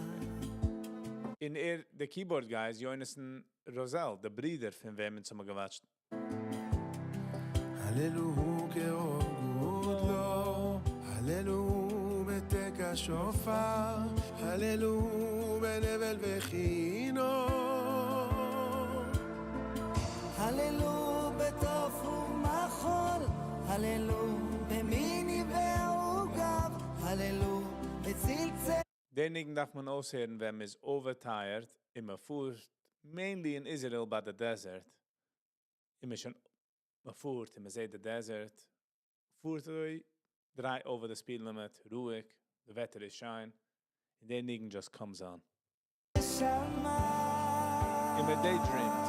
און ער, the keyboard guy is Yonason Rosel, דער ברודער פון וועמען מ'האט גע watch'ט. הללוהו כרוב גודלו, הללוהו בתקע שופר, הללוהו בנבל וכינור. הללו בתוף ומחול, הללו במיני ועוגב, הללו בצלצל. די ניגון דארף מען אויסהערן ווען מ'איז over tired און מ'פארט mainly אין Israel ביי די desert און מ'איז שוין מ'פארט און מ'זעהט די desert פארט אזוי דריי over די speed limit רואיג די וועטער איז שיין און די ניגון just comes on. און מען daydreamt.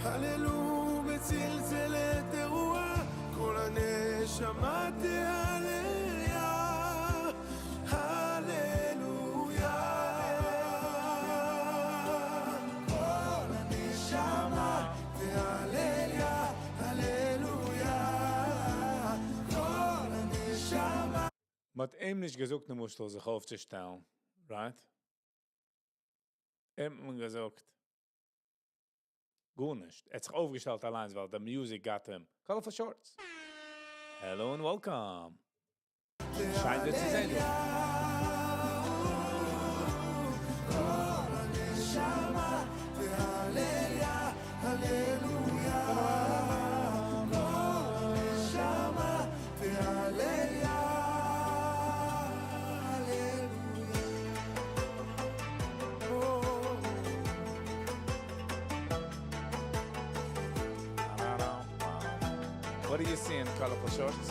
הללו בצלצלי תרועה, כל הנשמה תהלל יה, הללויה. כל הנשמה תהלל יה, הללויה. כל הנשמה. מ'האט אים נישט געזאגט למשל זיך אויפצושטעלן, right? אים האט מען געזאגט גארנישט, ער האט זיך אויפגעשטעלט אליינס ווייל די music got him. Colorful Shorts. Hello and welcome. שיין דיר צו זען דא. What are you seeing, Colorful Shorts?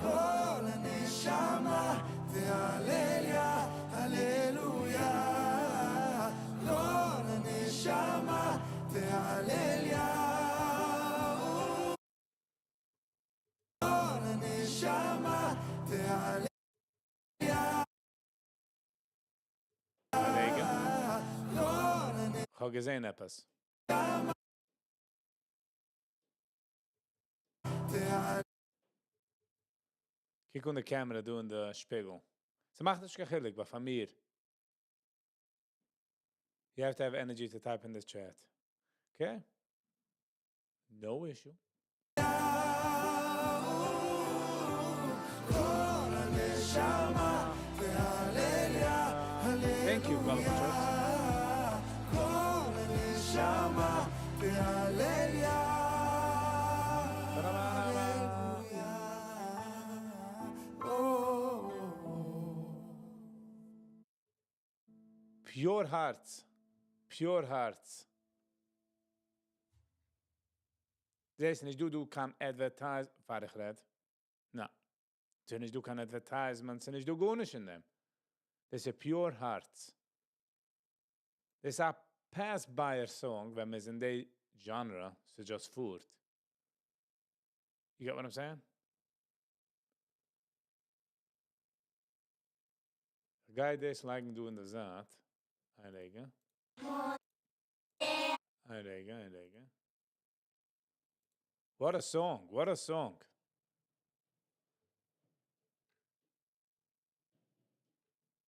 כל הנשמה תהלל יה, הללויה. כל הנשמה תהלל יה. כל הנשמה תהלל יה. רגע. כל כ'האב געזען עפעס. הנשמה תהלל קוק אן די camera דא אין די שפיגל. ס'מאכט נישט קיין חילוק, but פאר מיר. You have to have energy to type in this chat. Okay? No issue. כל הנשמה תהלל יה, Thank you, Colorful Shorts. כל הנשמה תהלל יה, הללויה. Oh. Pure hearts. Pure hearts. זעסט נישט דא דא קיין advertise פאר איך רעד. נא. ס'איז נישט דא קיין advertisement, ס'איז נישט דא גארנישט אין דעם. דאס איז pure hearts. דאס איז א pass-by song, ווען מ'איז אין די genre, ס'איז just פארט. You get what I'm saying? גיי דאס לייגן דא אין די זייט. איין רגע. איין רגע, איין רגע. What a song, what a song.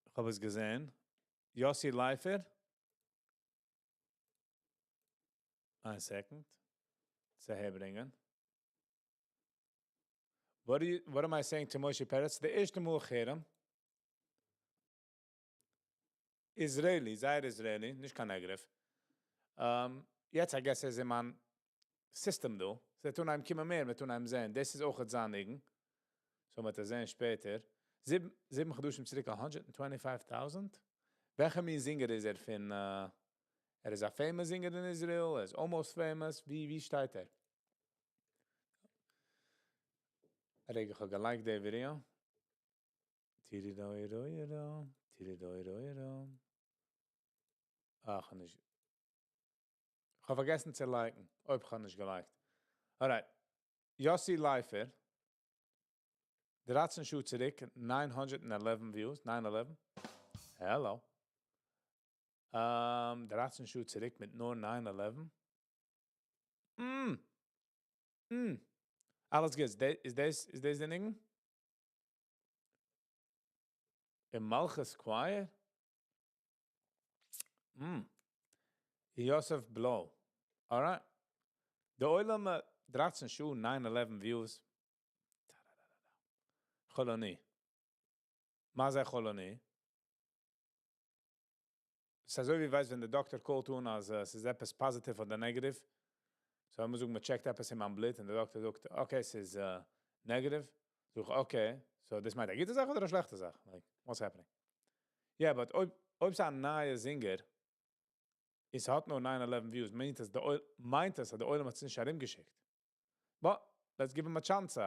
איך האב עס געזען. Yossi Leifer. One second. צו אהערברענגען. What do you, what am I saying to Moshe Peretz? די ערשטע מאל איך הער אים. Israeli, זייער Israeli, נישט קיין אגרוף. יעצט, I guess, איז אין מיין system דא. זיי טון איהם קומען מער, מיר טון איהם זען. דאס איז אויך זיין ניגון. So מ'וועט עס זען שפעטער. 7 חדשים צוריק, 125,000. וועלכע מין singer איז ער פון, ער איז א famous singer אין Israel, ער איז almost famous. ווי שטייט ער? רגע, איך האב גע like ט די ווידעא. Tiri-doi-doi-do, tiri-doi-doi-do. אך, נישט. איך האב פארגעסן צו like ן. אויב איך האב נישט גע like ט. Alright. Yossi Leifer. 13 שעה צוריק, 911 views, 911. Hello. 13 שעה צוריק מיט נאר 911. אלעס גוט. איז דאס די ניגון? אין מלכות Choir? Yosef Blow. Alright. די עולם 13 שעה, 911 views. חלוני. מה זה חולני? ס'איז אזוי ווי ווייסט ווען דער דאקטער call ט אן אז ס'איז עפעס positive אדער negative. So ווען מ'זאגט מ'טשעקט עפעס אין מיין בלוט און דער דאקטער זאגט, okay, ס'איז negative. זאג איך, okay, so דאס מיינט א גוטע זאך אדער א שלעכטע זאך? Like, what's happening? Yeah, but אויב אויב ס'איז א נייע singer, עס האט נאר 911 views, מיינט עס, מיינט עס, אז דער עולם האט עס נישט ארומגעשיקט. But, let's give him a chance.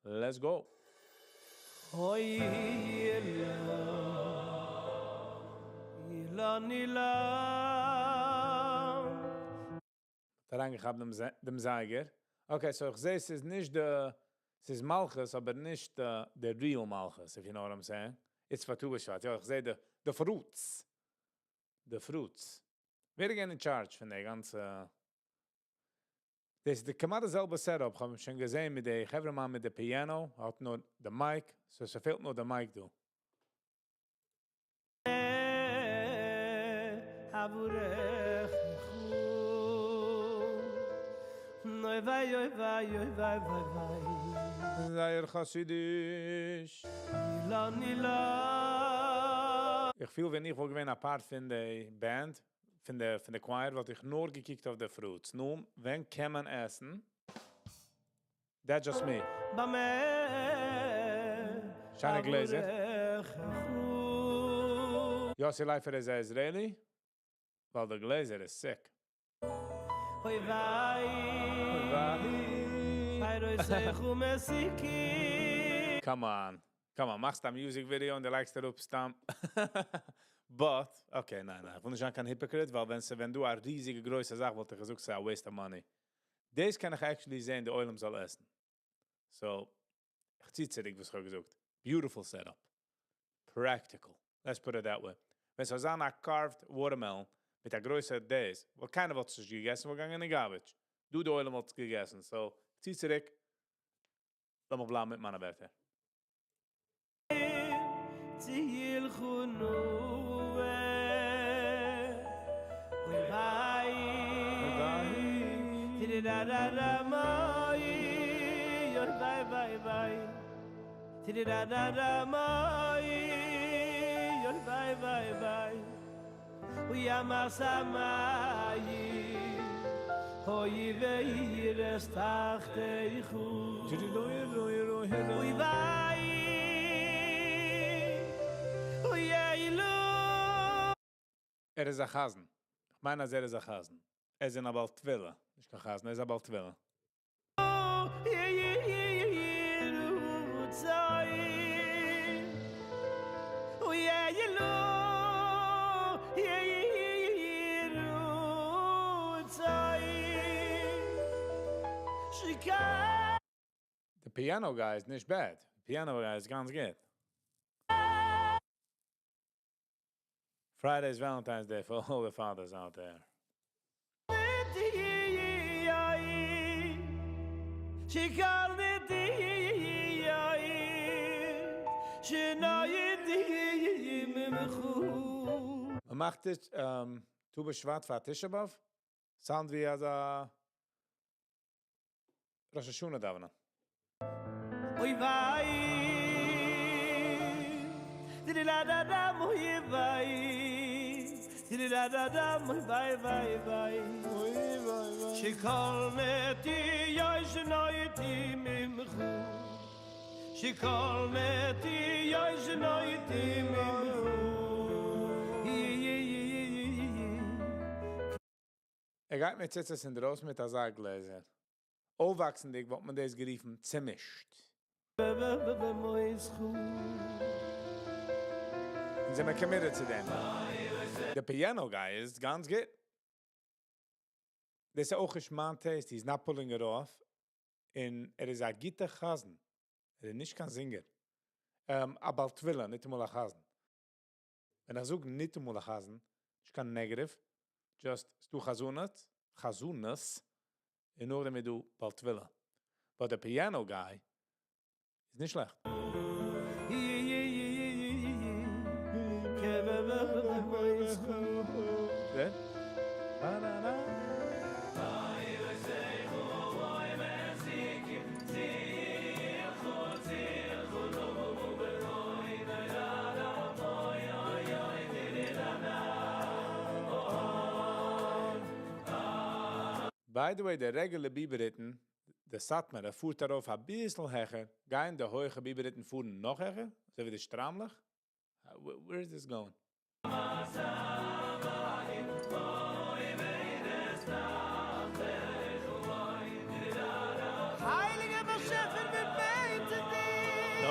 Let's go. אוי אילן אילן. האט אריינגעכאפט דעם דעם זייגער. Okay, so איך זע, עס איז נישט די, עס איז מלכות, אבער נישט די real מלכות, if you know what I'm saying. It's for ט"ו בשבט. יא, איך זע די fruits. די fruits. ווער איז in charge פון די גאנצע? דאס איז די כמעט די זעלבע setup, איך האב שוין געזען מיט די חברה מיט די piano, האט נאר די mic, so עס פעלט נאר די mic דא. עבורך נוי וויי אוי וויי אוי וויי וויי וויי. זייער חסידיש. אילן אילן. איך פיל, ווען איך וואלט געווען א part פון די band, פון די choir, וואלט איך נאר געקוקט אויף די fruits. נו, ווען קען מען עסן? That's just me. במה שיינע גלעזער. יוסי לייפער איז א Israeli? ווייל דער גלעזער איז sick. אוי וויי וויי. Come on. Come on, מאכסט א music video און דו לייגסט אראפ סתם. But, okay, ניין, ניין, איך וויל נישט זיין קיין hypocrite, ווייל ווען דו א ריזיגע גרויסע זאך וואלט איך געזאגט, ס'איז א waste of money. דאס קען איך actually זען, דער עולם זאל עסן. So, איך צי צוריק, וואס איך האב געזאגט. Beautiful setup. Practical. Let's put it that way. ווען ס'זאל זיין א carved watermelon מיט א גרויסע דאס, וואלט קיינער וואלט עס נישט געגעסן, וואלט געגאנגען אין garbage. דו, דער עולם וואלט עס געגעסן. So, צי צוריק. לאמיר בלייבן מיט מיינע ווערטער. תלכו נו אוי וויי טירי רא רא מאי אוי וויי וויי וויי טירי רא רא מאי אוי וויי וויי וויי אוי ימא אוי וירס תחתיכו אוי וויי אוי אילו. ער איז א חזן. איך מיין, אז ער איז א חזן. ער איז א בעל תפילה. נישט קיין חזן, ער איז א בעל תפילה. אוי אילו שיקה. The piano guy איז נישט bad. The piano guy איז גאנץ גוט. Friday is Valentine's Day for all the fathers out there. שיקר נדי שנוי ממחו. מען מאכט עס ט"ו בשבט פאר תשעה באב? Sound ווי אזא ראש השנה דאווענען. אוי וויי די לה דא דא מוי וויי די לה דא דא מוי וויי וויי וויי אוי וויי וויי. שכל נתי ישנוי ממחו שכל נתי ישנוי ממחו. ער גייט מיט ציצית אינדרויסן מיט אזא גלעזער. אויפוואקסנדיג וואלט מען דאס גערופן צעמישט. און זענען מיר committed צו דעם. The piano guy איז גאנץ גוט. דאס איז אויך מיין taste, he's not pulling it off. און ער איז א גוטער חזן. ער איז נישט קיין singer. א בעל תפילה, נישט אמאל א חזן. ווען איך זאג נישט אמאל א חזן, נישט קיין negative, just ס'דא חזנות, חזנות, און נאכדעם איז דא בעל תפילה. But the piano guy איז נישט שלעכט. Yeah? Ba-da-da. By the way, די regular ביבער היטן, די סאטמארע פארט ארויף א ביסל העכער, גייען די הויכע ביבער היטן פארן נאך העכער? אזוי ווי די שטריימלעך? Where is this going? הייליגער באשעפער מיר בעטן דיר, No.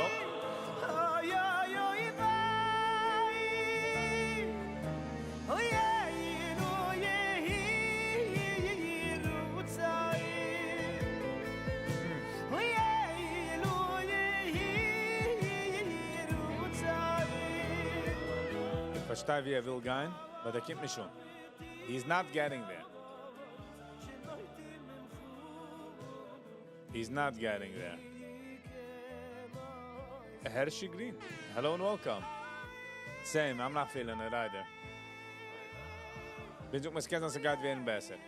אוי אוי אוי וויי, אוי יי רו יהי רצון, אוי יי לו יהי רצון. איך פארשטיי ווי ער וויל גיין, but ער קומט נישט אן. He's not getting there. He's not getting there. Hershey Green, hello and welcome. Same, I'm not feeling it either. ווען זאגט מען, עס קען זיין, ס'גייט ווערן בעסער.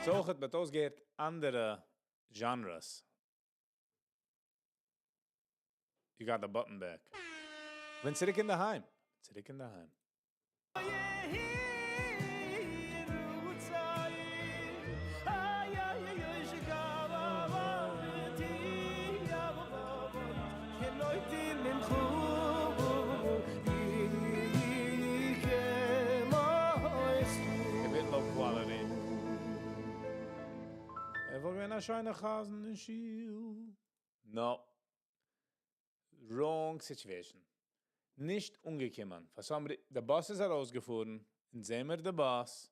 So אויך האט מען אויסגעהערט אנדערע genres. You got the button back. כ'בין צוריק אין דער היים. צוריק אין דער היים. A bit low quality. ער וואלט געווען א שיינער חזן אין שול. No. Wrong situation. נישט אנגעקומען. For some די bus איז ארויסגעפארן. און זעען מיר די bus.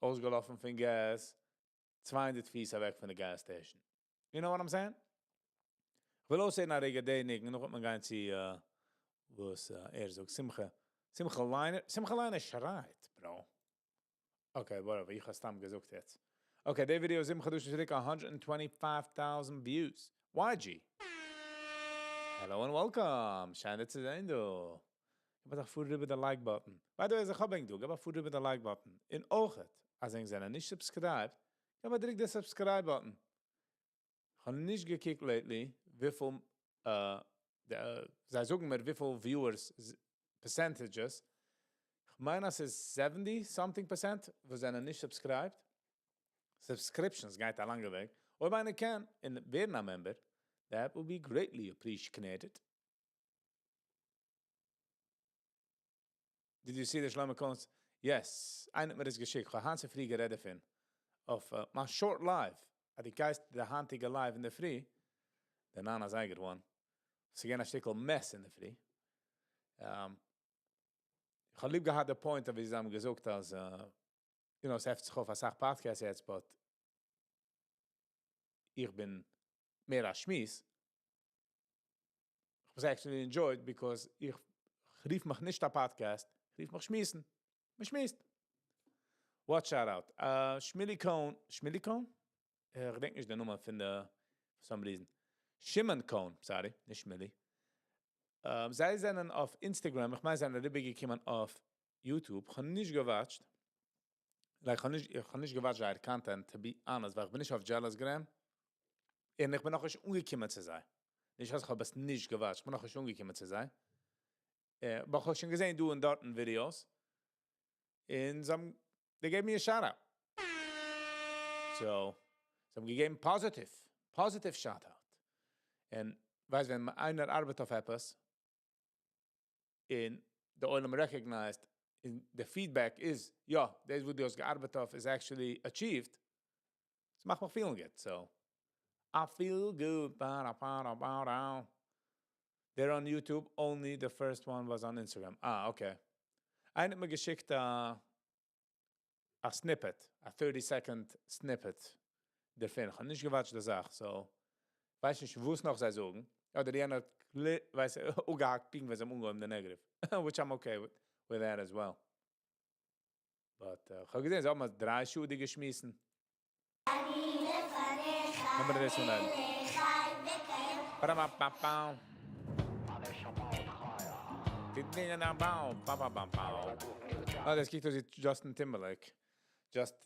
אויסגעלאפן פון gas. 200 פיס אוועק פון די gas station. You know what I'm saying? איך וויל אויסהערן א רגע די ניגון, נאך וועט מען גיין צו וואס ער זאגט, שמחה. שמחה ליינער, שמחה ליינער שרייט, bro. Okay, whatever, איך האב סתם געזאגט יעצט. Okay, די ווידיאו זיבן חדשים צוריק, 125,000 views. YG. Hello and welcome. שיין דיר צו זען דא. גיב א פאר איבער די like button. By the way, איך האב ענק דא, גיב א פאר איבער די like button. און אויך, אז ענק זענען נישט subscribed, גיב א דריק די subscribe button. איך האב נישט געקוקט lately, וויפיל, זיי זאגן מיר וויפיל viewers, percentages. איך מיין, עס איז 70 something percent, וואס זענען נישט subscribed. Subscriptions גייט א לאנגע וועג. אויב איינער קען און ווערן א member, that will be greatly appreciated. Did you see the Shlomo Cohen's? Yes, איינער האט מיר דאס געשיקט. איך האב היינט צופרי גערעדט דערפון. אויף מיין short live. אז דו גייסט די היינטיגע live אין דער פרי, די ניין אזייגער one. ס'איז געווען א שטיקל mess אין דער פרי. איך האב ליב געהאט די point, ווי זיי האבן געזאגט, אז, עס העפט זיך אויף א סאך podcasts יעצט, but איך בין מער א שמועס. איך האב עס actually enjoyed, because איך רוף מיך נישט א podcast, איך רוף מיך שמועסן. מען שמועסט. What shout out? Shmili Cohn, Shmili Cohn? איך געדענק נישט די נאמען פון די, for some reason. Shimon Cohn, sorry, נישט Shmili. זיי זענען אויף Instagram, איך מיין, זיי זענען אריבערגעקומען אויף YouTube. איך האב נישט געwatcht. Like, איך האב נישט געwatcht זייער content, to be honest, ווייל איך בין נישט אויף Jealous Gram. און איך בין נאך נישט אנגעקומען צו זיי. נישט, אז איך האב עס נישט געwatcht, איך בין נאך נישט אנגעקומען צו זיי. אבער איך האב שוין געזען, דא און דארט videos. און זיי האבן, they gave me a shout out. So, זיי האבן געגעבן positive, positive shout out. און ווייסט, ווען איינער ארבעט אויף עפעס, און די עולם recognized, און the feedback איז, יא, דאס וואס דו האסט געארבעט אויף is actually achieved, עס מאכט מיך feeling good, so. I feel good. Ba, da, ba, da, ba, da. They're on YouTube, only the first one was on Instagram. Ah, okay. איינער האט מיר געשיקט א snippet, א 30-second snippet דערפון. איך האב נישט געwatcht די זאך, so ווייס נישט, וואס נאך זיי זאגן. אדער יענער האט, ווייס, אפגעהאקט, פונקט ווען זיי האבן אנגעהויבן די negative. Which I'm okay with that as well. But איך האב געזען, זיי האבן דריי שעה געשמיסן. לאמיר דאס אנהייבן. Ba-da-ba-ba-ba. Ah, דאס קוקט אויס ווי Justin Timberlake. Just,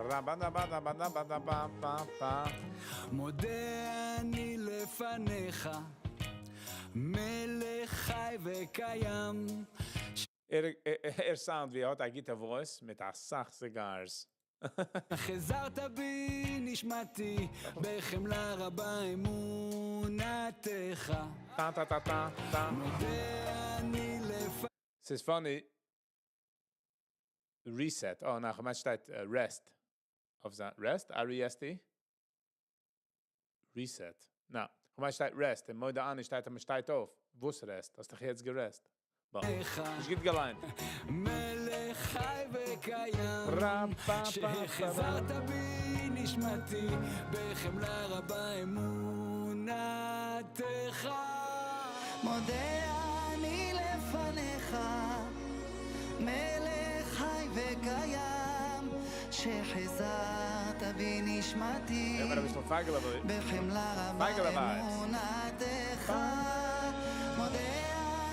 ראבאדאבאדאבאדאבאדאבאפאפא. מודה אני לפניך, מלך חי וקיים. ער ער sound ווי ער האט א גוטע voice מיט אסאך cigars. החזרת בי נשמתי, בחמלה רבה אמונתך. טא טא טא טא טא. מודה אני לפ... ס'איז funny. Reset. Oh, נאך אמאל שטייט rest. אויף זיין rest? R-E-S-T? Reset. נא, כ'מיין שטייט rest. און מודה אני שטייט אז מ'שטייט אויף. וואס rest? האסט דאך יעצט גערעסט. Bon. נישט גוט געליינט. מלך חי וקיים, שהחזרת בי נשמתי, בחמלה רבה אמונתך. מודה אני לפניך, מלך חי וקיים, שהחזרת בי נשמתי, בחמלה רבה אמונתך. מודה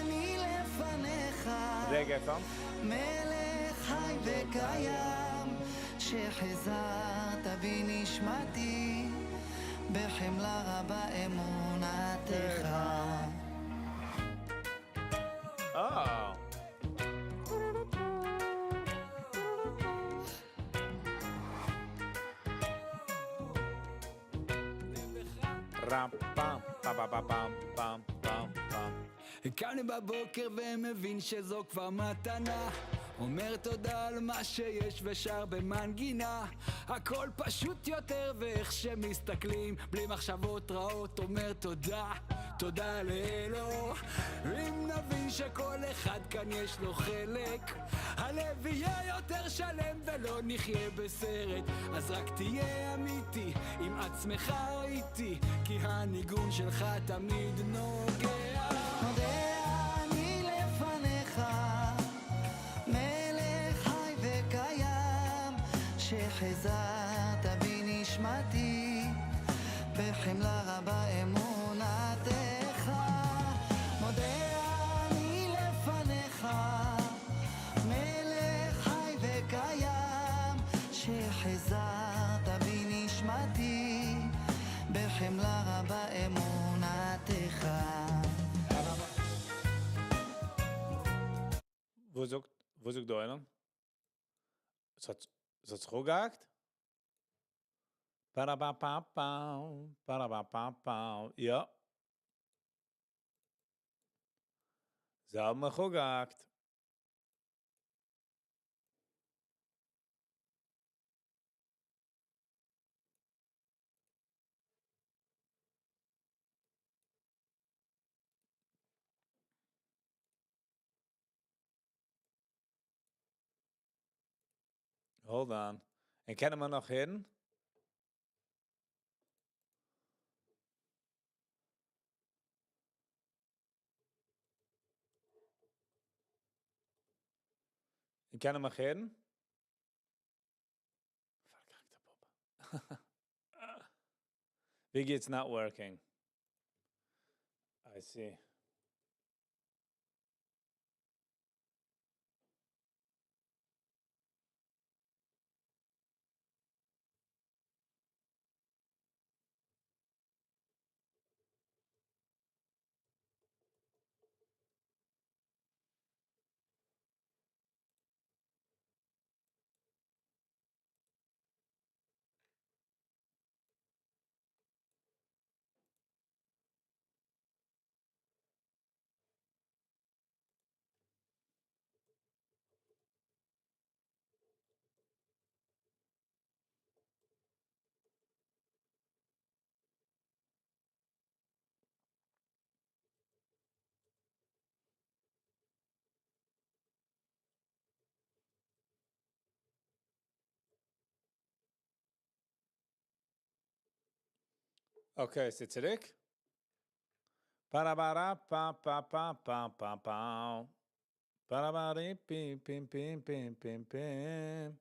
אני לפניך, מלך חי וקיים, שהחזרת בי נשמתי, בחמלה רבה אמונתך. Oh. ראם פאם פא פא פא פאם פאם פאם פאם. קם לי בבוקר ומבין שזו כבר מתנה אומר תודה על מה שיש ושר במנגינה הכל פשוט יותר ואיך שמסתכלים בלי מחשבות רעות אומר תודה, תודה לאלו אם נבין שכל אחד כאן יש לו חלק הלב יהיה יותר שלם ולא נחיה בסרט אז רק תהיה אמיתי עם עצמך או איתי כי הניגון שלך תמיד נוגע מודה אני לפניך, מלך חי וקיים, שהחזרת בי נשמתי, בחמלה רבה אמונתך. מודה אני לפניך, מלך חי וקיים, שהחזרת בי נשמתי, בחמלה רבה אמונתך. וואס זאגט, וואס זאגט דא איינער? עס האט, עס האט זיך אפגעהאקט? פאראבאפאפאו, פאראבאפאפאו, יא. זיי האבן מיך אפגעהאקט. Hold on. און קענען מיר נאך הערן? און קענען מיך הערן? פארקאקטע פאפ. Biggie, it's not working. I see. Okay, איז צוריק? פאראבארא פא פא פא פא פא פא. פאראבארי פים פים פים פים פים פים.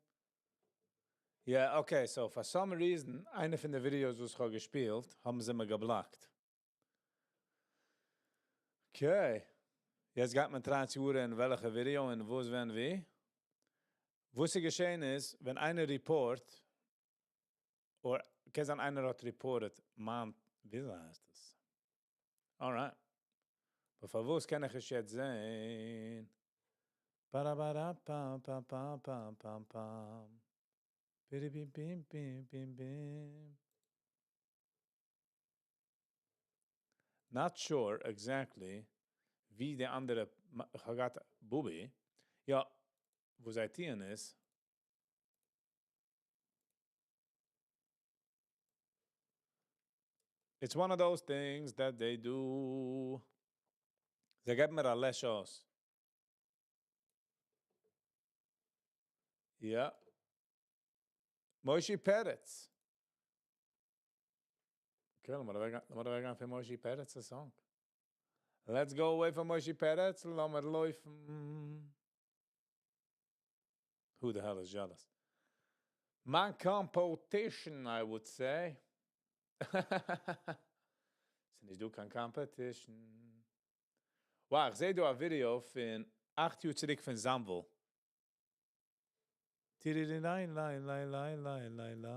Yeah, okay, so for some reason, איינע פון די videos וואס איך האב געשפילט, האבן זיי מיר געבלאקט. Okay. יעצט גייט מען try ען צו הערן וועלכע ווידעא און וואס, ווען, ווי. וואס איז געשען איז, ווען איינער report Or קען זיין איינער האט reported מיין, וויאזוי הייסט עס? Alright. But פארוואס קען איך עס יעצט זען? פאראבאראפאמפאמפאמפאמפאם. ביריבימבימבימבימ. Not sure exactly ווי די אנדערע, איך האב געהאט בובי, יא, וואס זיי טוען איז, It's one of those things that they do. זיי געבן מיר א לעש אויס. יא. מושי פערעץ. Okay, לאמיר אוועקגיין פון מושי פערעץ א song. Let's go away from מושי פערעץ, לאמיר לויפן. Who the hell is jealous? מיין competition, I would say. ס'נישט דא קיין competition. Wow, איך זע דא א ווידעא פון אכט יאר צוריק פון זאנוויל. טיריריליילייליילייליילא.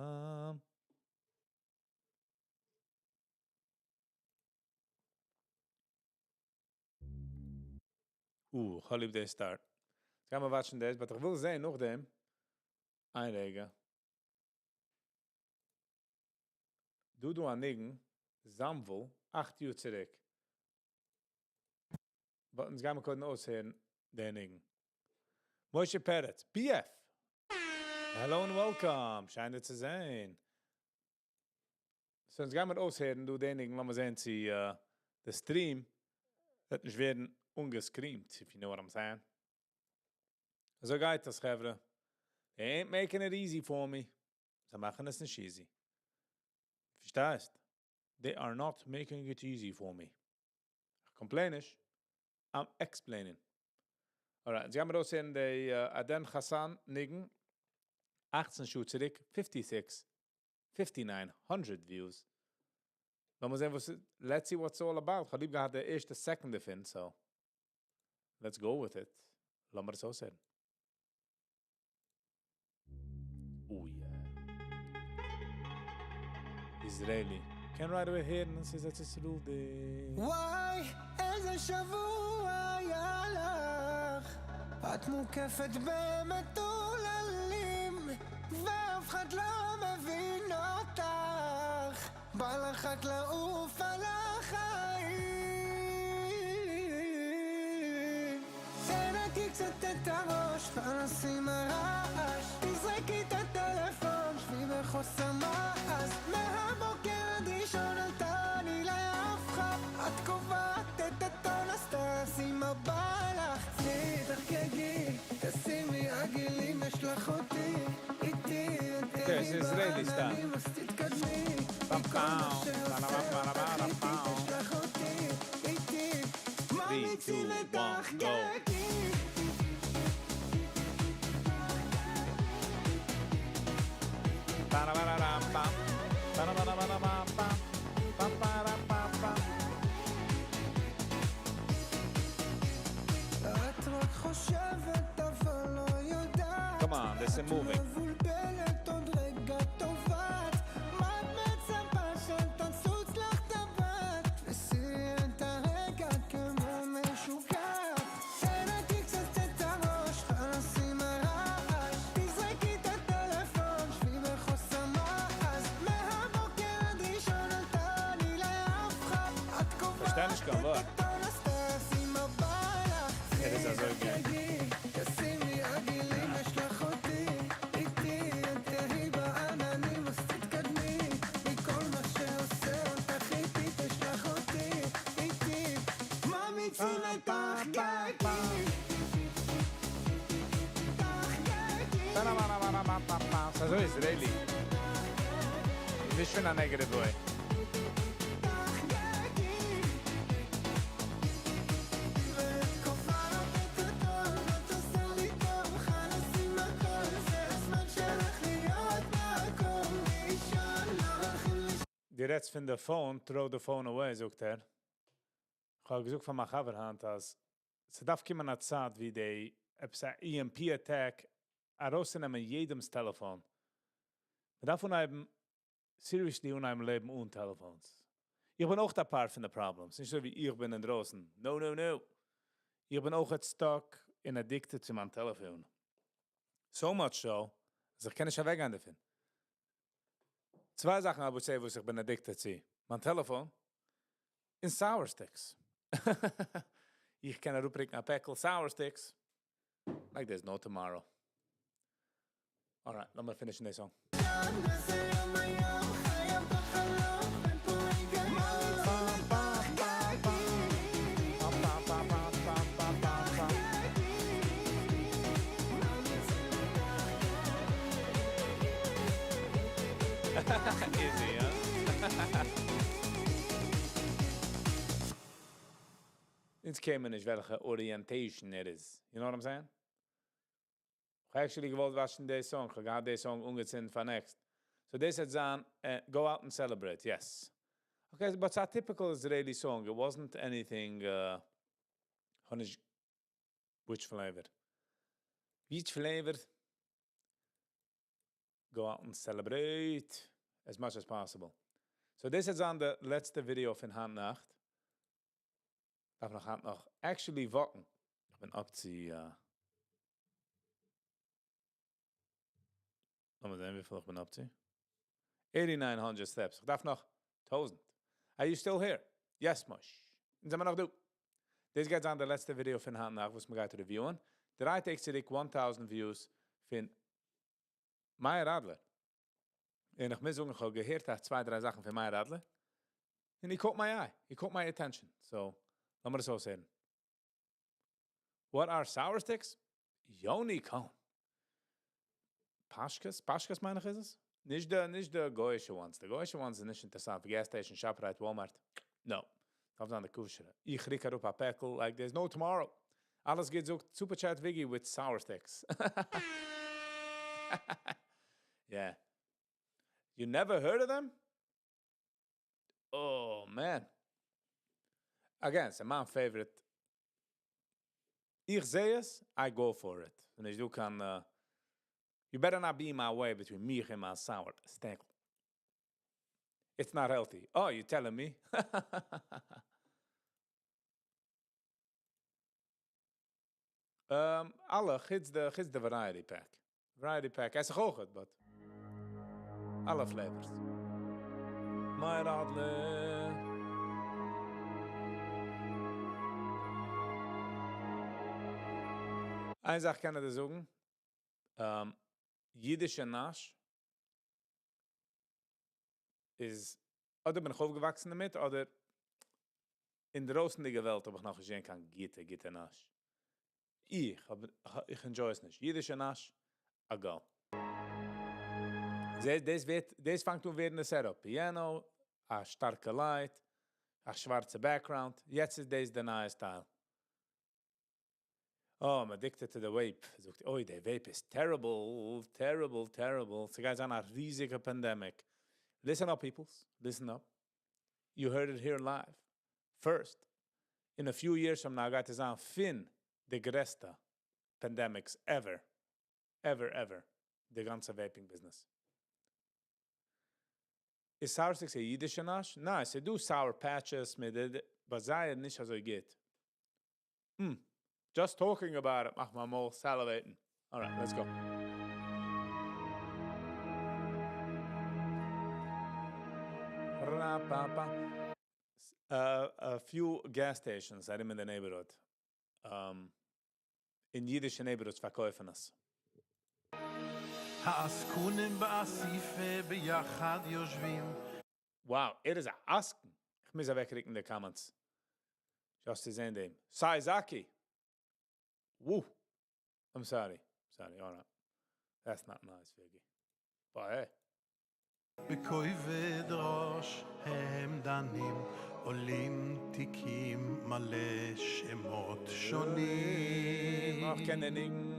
אה, איך האב ליב די start. יעצט גיימיר watch ן דאס, but איך וויל זען נאכדעם. איין רגע. דא דא א ניגון, זאנוויל, אכט יאר צוריק. But אונז גיימיר קודם אויסהערן די ניגון. משה פרץ, BF! Hello and welcome, שיין דיר צו זען. So אונז גיימיר אויסהערן דא די ניגון, לאמיר זען צו די stream וועט נישט ווערן אנגעסקרימט, if you know what I'm saying. אזוי גייט דאס, חברה. They ain't making it easy for me. זיי מאכן עס נישט easy. פארשטייסט? They are not making it easy for me. איך complain נישט. I'm explaining. Alright, יעצט גיימיר אויסהערן די עדן חסן ניגון. אכצן שעה צוריק, fifty-six, 5900 views. לאמיר זען וואס, let's see what's all about. איך האב ליב געהאט די ערשטע second דערפון, so let's go with it. לאמיר עס אויסהערן. Oh yeah. Israeli. קען right away הערן, עס איז ארץ ישראל'דיג. וואי, איזה שבוע היה לך. את מוקפת במטוללים, ואף אחד לא מבין אותך. בא לך רק לעוף על החיים. תנקי קצת את הראש, חלאס עם הרעש. תזרקי את הטלפון, שבי בחוסר מעש. מהבוקר עד ראשון אל תעני לאף אחד. את קובעת את הטון, אז תעשי מה בא לך. צאי, תחגגי, תשימי עגילים, יש לך אותי איתי, את Okay, זה Israeli style. בעננים, אז תתקדמי. פעם מכל מה פעם, שעושה פעם אותך פעם איתי, פעם. יש לך אותי איתי. ממליצים 3, את 2, 1, go. תחגגי. פאראבאראראם-פאם. פאראבאראבאראבאם-פאם. פאם-פאראם-פאם-פאם. את רק חושבת אבל לא יודעת. Come on, this is moving. את מבולבלת עוד רגע טובעת. מה את מצפה שתצוץ לך טבעת? תפסי את הרגע כמו משוגעת. תנקי קצת את הראש, חלאס עם הרעש. תזרקי את הטלפון, שבי בחוסר מעש. מהבוקר עד ראשון אל תעני לאף אחד. את קובעת פארשטיי נישט קיין את ווארט. הטון, אז תעשי מה בא לך. ער איז אזוי גוט. תשימי עגילים, יש לך אותי איתי, את תהיי בעננים, אז תתקדמי. מכל מה שעושה אותך איתי, יש לך אותי איתי. ממליצים את תחגגי. תחגגי. ס'אזוי Israeli. נישט אין א negative way. תחגגי. ואת קובעת את הטון, ואת עושה לי טוב, חלאס עם הכל, זה הזמן שלך להיות מקום ראשון, לא הולכים לישון. דו רעדסט פון די phone, throw the phone away, זאגט ער. איך האב געזאגט פון מיין חבר היינט, אז ס'דארף קומען א צייט ווי די עפעס א EMP attack ארויסנעמען יעדעמ'ס טעלעפאן. מ'דארף אנהייבן seriously אנהייבן לעבן אן telephones. איך בין אויך א part פון די problem. ס'נישט אזוי ווי איך בין אינדרויסן. No, no, no. איך בין אויך stuck און addicted צו מיין טעלעפאן. So much so, אז איך קען נישט אוועקגיין דערפון. צוויי זאכן I would say וואס איך בין addicted צו. מיין טעלעפאן און sour sticks. איך קען אראפרוקן א פעקל sour sticks like there's no tomorrow. Alright, לאמיר finish ן די song. איזה יום היום חייב בחלום אין פה היגיון פאם, פאם, פאם, פאם, פאם, פאם, פאם, פאם. Easy, huh? אונז קען מען נישט וועלכע orientation ער איז. You know what I'm saying? איך האב actually געוואלט watch ן די song. איך האב געהאט די song אנגעצינדן פאר next. So דאס וועט זיין, Go Out and Celebrate, yes. Okay, but it's a typical Israeli song. It wasn't anything, which flavor? Which flavor? Go out and celebrate as much as possible. So דאס איז אן די לעצטע video פון היינט נאכט. דארף נאך היינט נאך actually walk ן. איך בין up צו לאמיר זען, וויפיל איך בין up צו. 8900 steps. איך דארף נאך 1000. Are you still here? Yes, Mosh. זענען מיר נאך דא. דאס גייט זיין די לעצטע video פון היינט נאכט, וואס מיר גייט review ען. 3 טעג צוריק 1000 views פון מאיר אדלער. און איך מוז זאגן, איך האב געהערט אז צוויי, דריי זאכן פון מאיר אדלער. And he caught my eye. He caught my attention. So, לאמיר דאס אויסהערן. What are sour sticks? Yoni Cohn. פאשקעס? פאשקעס מיין איך איז עס? נישט די, נישט די גוי'אישע ones. די גוי'אישע ones זענען נישט אינטערעסאנט. Gas station, ShopRite, Walmart. No. דארף זיין די כשר'ע. איך רוק אראפ א פעקל like there's no tomorrow. אלעס גייט זאגט Super Chat Wiggy with sour sticks. Yeah. You never heard of them? Oh man. Again, it's my favorite. איך זע עס, I go for it. און איך דו קען, you better not be in my way between me and my sour stick. It's not healthy. Oh, you're telling me? אלע, חוץ די variety pack. Variety pack, עס איך אויך, but אלע flavors. מאיר אדלער. איין זאך קען איך דיר זאגן. אידישע נאש איז, אדער בין איך אויפגעוואקסן דערמיט, אדער אין דרויסנדיגע וועלט האב איך נאך נישט געזען קיין גוטע, גוטע נאש. איך enjoy עס נישט. אידישע נאש, a go. דאס ווערט, דאס פאנגט אן ווערן די setup. Piano, א שטארקע light, א שווארצע background. יעצט איז דאס די נייע style. Oh, I'm addicted to the vape. זאגט, אוי, די vape is terrible, terrible, terrible. ס'גייט זיין א ריזיגע pandemic. Listen up, peoples. Listen up. You heard it here live. First, in a few years from now, גייט עס זיין פון די גרעסטע pandemics ever. Ever, ever. די גאנצע vaping business. איז Sour Sticks א אידישע נאש? ניין, ס'איז דא Sour Patches מיט די, but זייער נישט אזוי גוט. Just talking about it מאכט מיין מויל salivate ן. Alright, let's go. Ra-pa-pa. A few gas stations ארום אין the neighborhood. אין אידישע neighborhoods פארקויפן עס. העסקנים באסיפה ביחד יושבים. Wow, ער איז א עסקן. איך מוז אוועקרוקן די comments. Just צו זען דעם. Saizaki. Woo. I'm sorry. Sorry, all right. That's not nice, Vicky. But hey. בכובד ראש הם דנים, עולים תיקים מלא שמות שונים. נאך קענען ניגון.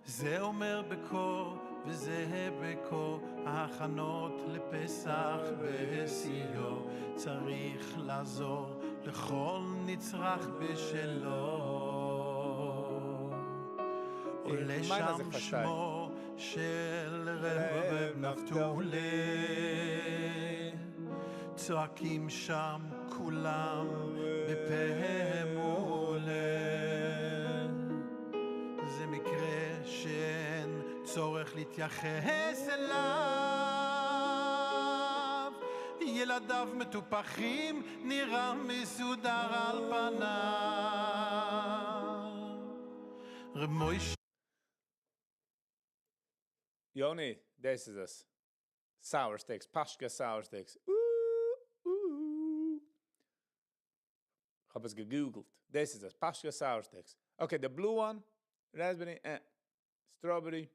זה אומר בקור וזה בקור, ההכנות לפסח בשיאו, צריך לעזור לכל נצרך בשלו. עולה איך מיין אז איך שם פארשטיי. שמו של ר' נפתולי צועקים שם כולם בפה מלא זה מקרה שאין צורך להתייחס אליו ילדיו מטופחים נראה מסודר על פניו ר' מוישה יוני, דאס איז עס. Sour sticks, פאשקע sour sticks. Ooh, ooh. איך האב עס גע google'ט. דאס איז עס, פאשקע sour sticks. Okay, the blue one, raspberry, strawberry,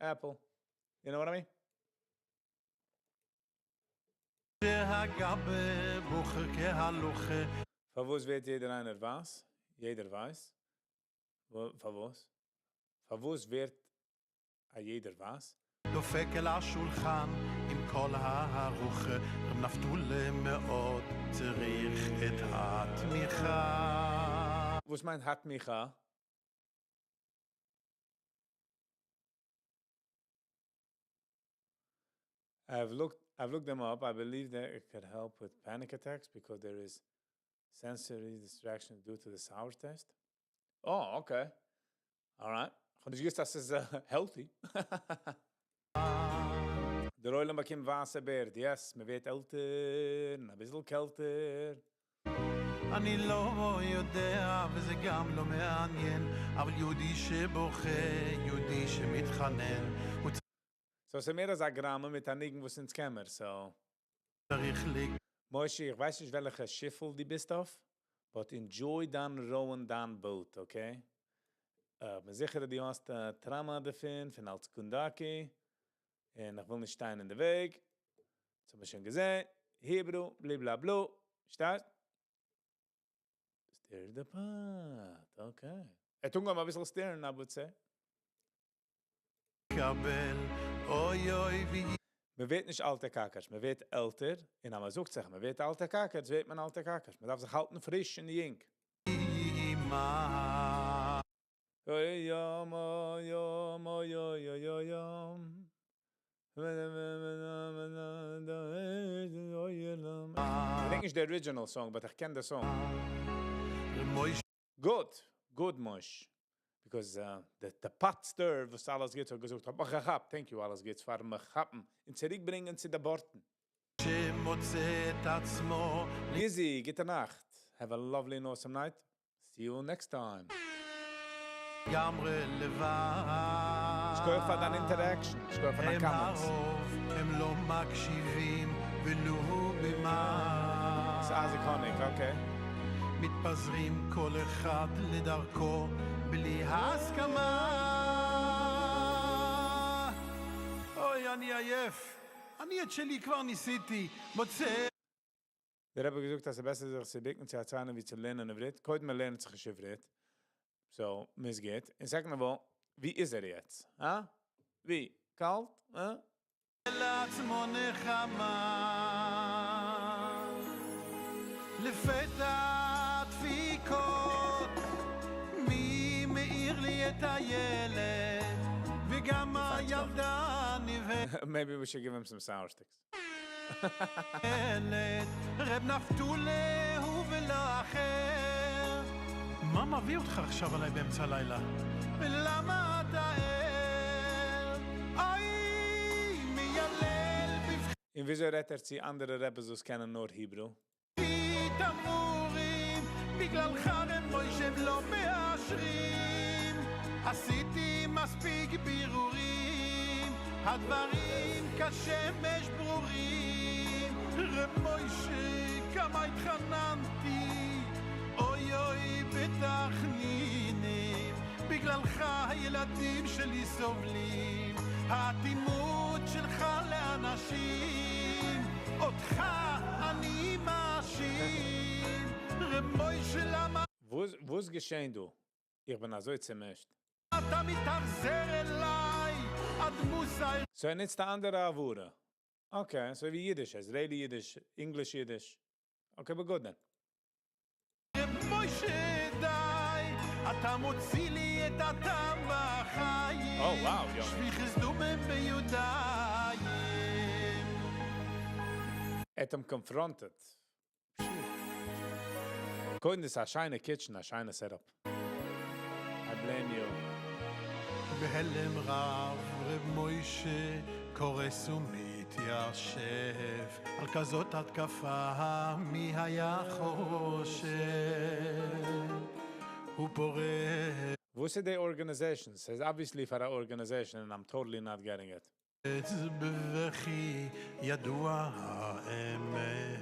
apple. You know what I mean? הגבה בוחר כהלוכה פארוואס ווערט יעדער איינער ווייס? יעדער ווייס? פארוואס? פארוואס ווערט א יעדער ווייס? דופק אל השולחן עם כל הארוחה רב נפתולי מאוד צריך את התמיכה וואס מיינט התמיכה? I've looked them up. I believe that it could help with panic attacks because there is sensory distraction due to the sour taste. Oh, okay. All right. איך האב נישט געוואוסט אז ס'איז healthy. דער עולם באקומט ווייסע בערד. Yes, מען ווערט עלטער, א ביסל קעלטער. אני לא יודע וזה גם לא מעניין אבל יהודי שבוכה, יהודי שמתחנן הוא So, ס'איז מער אזא גראם מיט א ניגון וואס אונז קענען מיר, so. צריך מוישי, איך ווייס נישט וועלכע שיפל דו ביסט אויף, but enjoy דיין rowing דיין boat, okay? בין זיכער דו האסט א trauma דערפון, פון אלס קונדאקי, און איך וויל נישט שטיין אין די וועג. דאס האבן מיר שוין געזען. Hebrew, בלי בלא בלו. שטייט? Stir the pot, okay. ער טוט א ביסל stir'ן, I would say. לקבל אוי אוי ווי מען ווערט נישט אלטע קאקערס, מען ווערט עלטער, און אז מען זאגט זיך, מען ווערט אלטע קאקערס, ווערט מען אלטע קאקערס. מען דארף זיך האלטן פריש און יונג. מה אוי יום, אוי יום, אוי אוי אוי אוי יום. איך דענק נישט די original song, but איך קען די song. מויש Good, good Mosh. Because the pot stir וואס אלעס גוטס האט געזאגט, האט מיך געכאפט. Thank you אלעס גוטס פאר מיך כאפן און צוריקברענגען צו די בארטן. שמוצא את עצמו Lizzie, גוטע נאכט. Have a lovely and awesome night. See you next time. לגמרי לבד. שכוח פאר דיין interaction, שכוח פאר דיין הם comments. הרוב, הם לא מקשיבים ולו במה. ס'איז iconic, okay. מתפזרים כל אחד לדרכו בלי הסכמה. אוי, אני עייף. אני את שלי כבר ניסיתי. מוצא דער רבי האט געזאגט, אז ס'איז בעסער זיך צו בוקן צו א ציינע ווי צו לערנען עברית. קודם מען לערנט זיך עברית. So, מ'איז גוט. און second of all, ווי איז ער יעצט? הא? ווי? קאלט? הא? לעצמו נחמה. לפתע דפיקות מי מאיר לי את הילד וגם הילדה נבהלת Maybe we should give him some sour sticks. רב נפתולי הוא ולא אחר מה מביא אותך עכשיו עליי באמצע הלילה? ולמה אתה ער? אוי, מיילל בבכי און וויאזוי רעדט ער צו אנדערע רבי'ס וואס קענען נאר Hebrew? תמרורים בגללך רב מוישה לא מאשרים עשיתי מספיק בירורים הדברים כשמש ברורים רב מוישה כמה התחננתי אוי אוי בתחנינים בגללך הילדים שלי סובלים האטימות שלך לאנשים אותך אני מאשים רב מוישה למה וואס געשען דא? איך בין אזוי צעמישט. אתה מתאכזר אליי עד מוסר So, און יעצט די אנדערע הברה. Okay, so ווי אידיש, Israeli Yiddish, English Yiddish. Okay, but good then. רב מוישה די אתה מוציא לי את הטעם בחיים Oh, wow, Yoni. שפיכות דמים בידיים. ער האט אים confronted. קודם איז א שיינע kitchen, א שיינע setup. I blame you. בהלם רב רב מוישה קורס ומתיישב על כזאת התקפה מי היה חושב הוא פורץ וואס איז די organization? Says obviously for an organization and I'm totally not getting it. בבכי ידוע האמת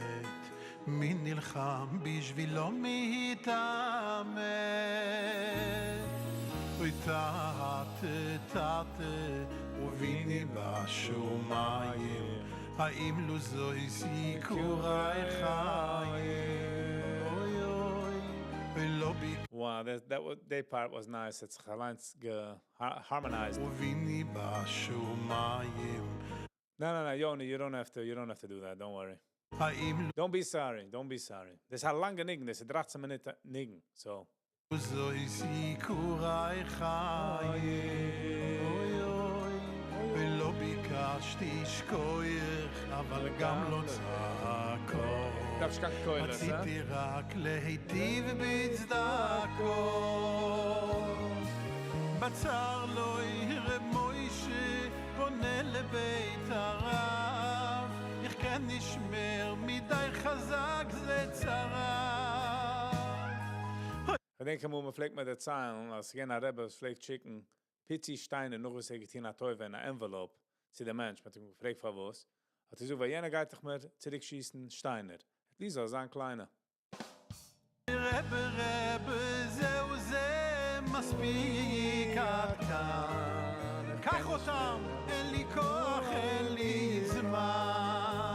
מי נלחם בשבילו מי התעמת אוי טאטע טאטע אבינו בשמיים האם לא זאת יוקרת חיים אוי אוי אוי לא Wow, that part was nice. It's אליינס harmonized. אבינו בשמיים No, Yoni, you don't have to. You don't have to do that. Don't worry. האם Don't be sorry. Don't be sorry. דאס איז א לאנגע ניגון. דאס איז 13 מינוט ניגון. So. זאת יוקרת חיים אוי אוי ולא ביקשתי שכוייך אבל גם לא צעקות דארפסט קיין קולות, הא? רציתי רק להיטיב בצדקות בצר לו רב מוישה פונה לבית הרב איך כן נשמר מדי חזק זה צרה איך געדענק אמאל מ'פלעגט מיר דערציילן, אז געווען א רבי וואס פלעגט שיקן פיצי שטיינער נאך וואס ער געטון א טובה אין א envelope צו דעם מענטש, מ'האט אים געפרעגט פארוואס, האט ער געזאגט, ווייל יענער גייט דאך מיר צוריקשיסן שטיינער. At least זאל זיין קליינע. רבי רבי זהו זה מספיק עד כאן קח אותם, אין לי כוח, אין לי זמן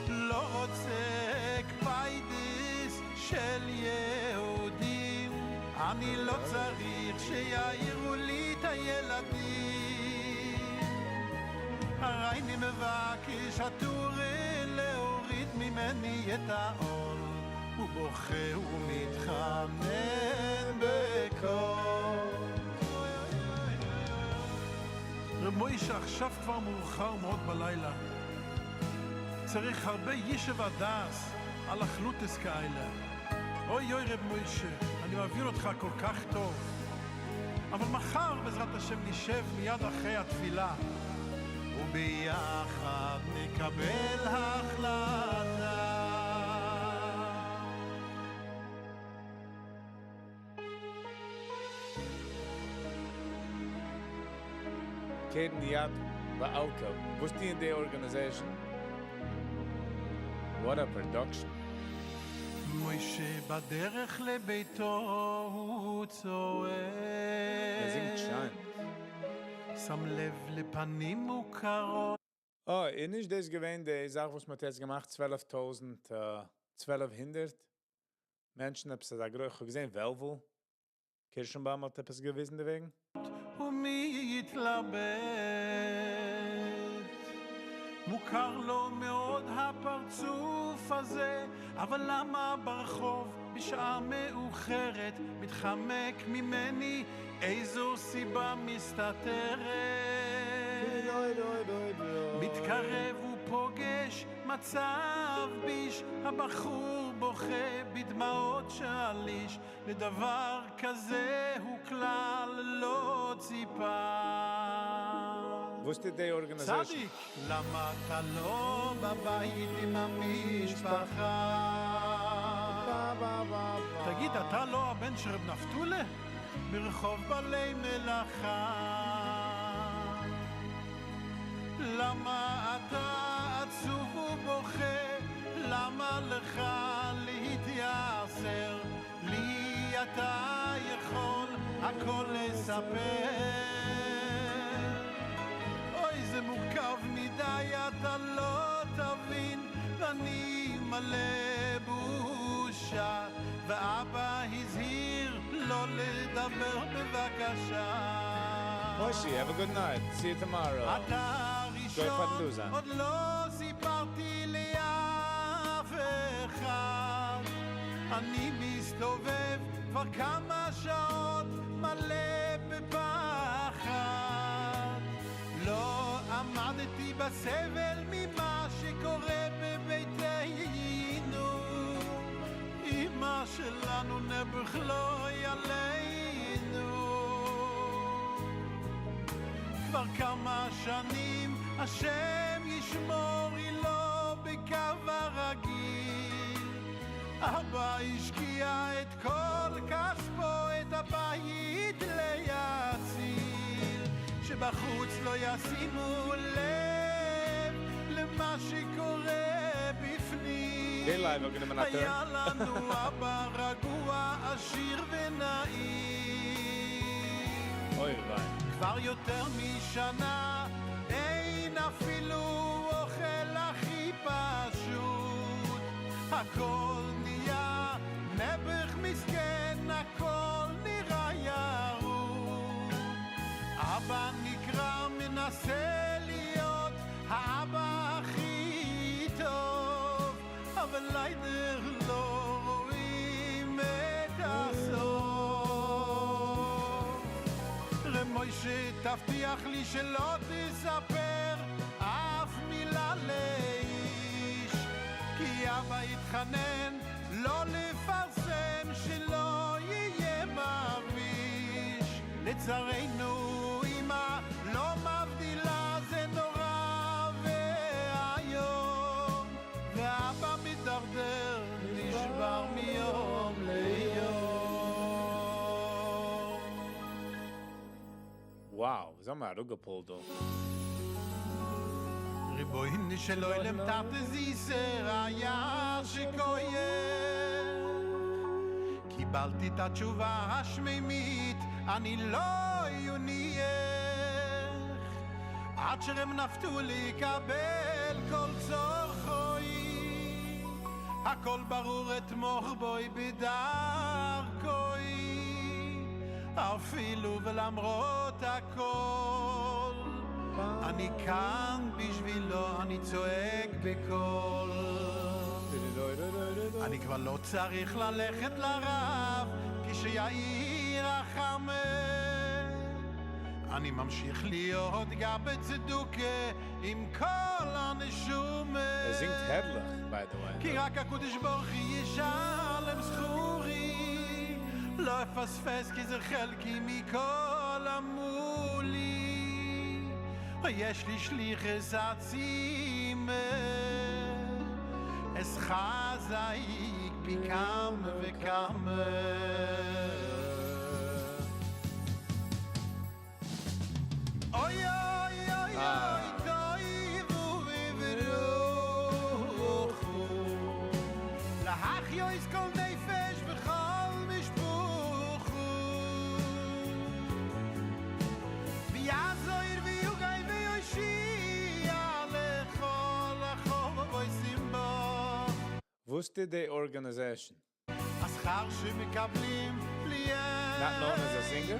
לא רוצה קפיידס של יהודים אני לא צריך שיעירו לי את הילדים הרי אני מבקש התורה להוריד ממני את העול הוא בוכה ומתחנן בקול רב מוישה, עכשיו כבר מאוחר מאוד בלילה. צריך הרבה ישוב הדעת על החלטות כאלה. אוי אוי רב מוישה, אני מבין אותך כל כך טוב. אבל מחר בעזרת השם נשב מיד אחרי התפילה. וביחד נקבל החלטה. קרן יד באלקא. וואס טוען די organization? What a production. מוישה בדרך לביתו הוא צועד. ער זינגט שיין. שם לב לפנים מוכרות. Oh, איז נישט דאס געווען די זאך וואס מ'האט יעצט געמאכט 12.000, 1200 מענטשן, עפעס אזא גרויס, איך האב געזען וועלוול קירשנבוים האט עפעס געוויזן דערוועגן. ומתלבט מוכר לו מאוד הפרצוף הזה אבל למה ברחוב בשעה מאוחרת מתחמק ממני איזו סיבה מסתתרת מתקרב ופוגש מצב ביש הבחור בוכה בדמעות שליש לדבר כזה הוא כלל לא ציפה וואס טוט די organization? צדיק, למה אתה לא בבית עם המשפחה? תגיד, אתה לא הבן של רב נפתולה? מרחוב בעלי מלאכה. למה אתה עצוב ובוכה? למה לך להתייסר? לי אתה יכול הכל לספר. אוי, זה מורכב מדי, אתה לא תבין, ואני מלא בושה, ואבא הזהיר לא לדבר בבקשה. Moshe, have a good night. See you tomorrow. אתה הראשון, פנדוזה. עוד לא סיפרתי לאף אחד. אני מסתובב כבר כמה שעות מלא בפחד. בסבל ממה שקורה בביתנו. אמא שלנו נעבך לא עלינו. כבר כמה שנים, השם ישמור, היא לא בקו הרגיל. אבא השקיע את כל כספו, את הבית להציל, שבחוץ לא ישימו לב למה שקורה בפנים. די live האט גענומען א turn. היה לנו אבא רגוע, עשיר ונעים. אוי וויי. כבר יותר משנה אין אפילו אוכל הכי פשוט. הכל נהיה נעבך מסכן, הכל נראה ירוד. אבא נקרא מנסה להיות האבא הכי טוב, אבל ליידר לא רואים את הסוף. ר' מוישה, תבטיח לי שלא תספר אף מילה לאיש, כי אבא התחנן לא לפרסם, שלא יהיה מביש. לצערנו אמא לא מבדילה, זה נורא ואיום, ואבא מידרדר, נשבר מיום ליום. Wow, זיי האבן אראפגעפולט דא. רבונו של עולם טאטע זיסער, א יישר כח. קיבלתי את התשובה השמימית, אני לא יוניח עד שרב נפתולי יקבל כל צורכוי. הכל ברור, אתמוך בוי בדרכוי, אפילו ולמרות הכל אני כאן בשבילו, אני צועק בקול. אני כבר לא צריך ללכת לרב כשיאיר החמה, אני ממשיך להיות גבאי צדקה עם כל הנשמה. ער זינגט הערליך, by the way. כי רק הקדוש ברוך הוא ישלם שכרי, לא אפספס כי זה חלקי מכל עמולי. יש לי שליחות עצומה, אתחזק פי כמה וכמה. אוי אוי אוי אוי טויבו וברוכו להחיות כל נפש וכל משפחו ויעזור ויוגי ויושיע לכל החובבים בו. וואס איז די organization? השכר שמקבלים בלי Not known as a singer?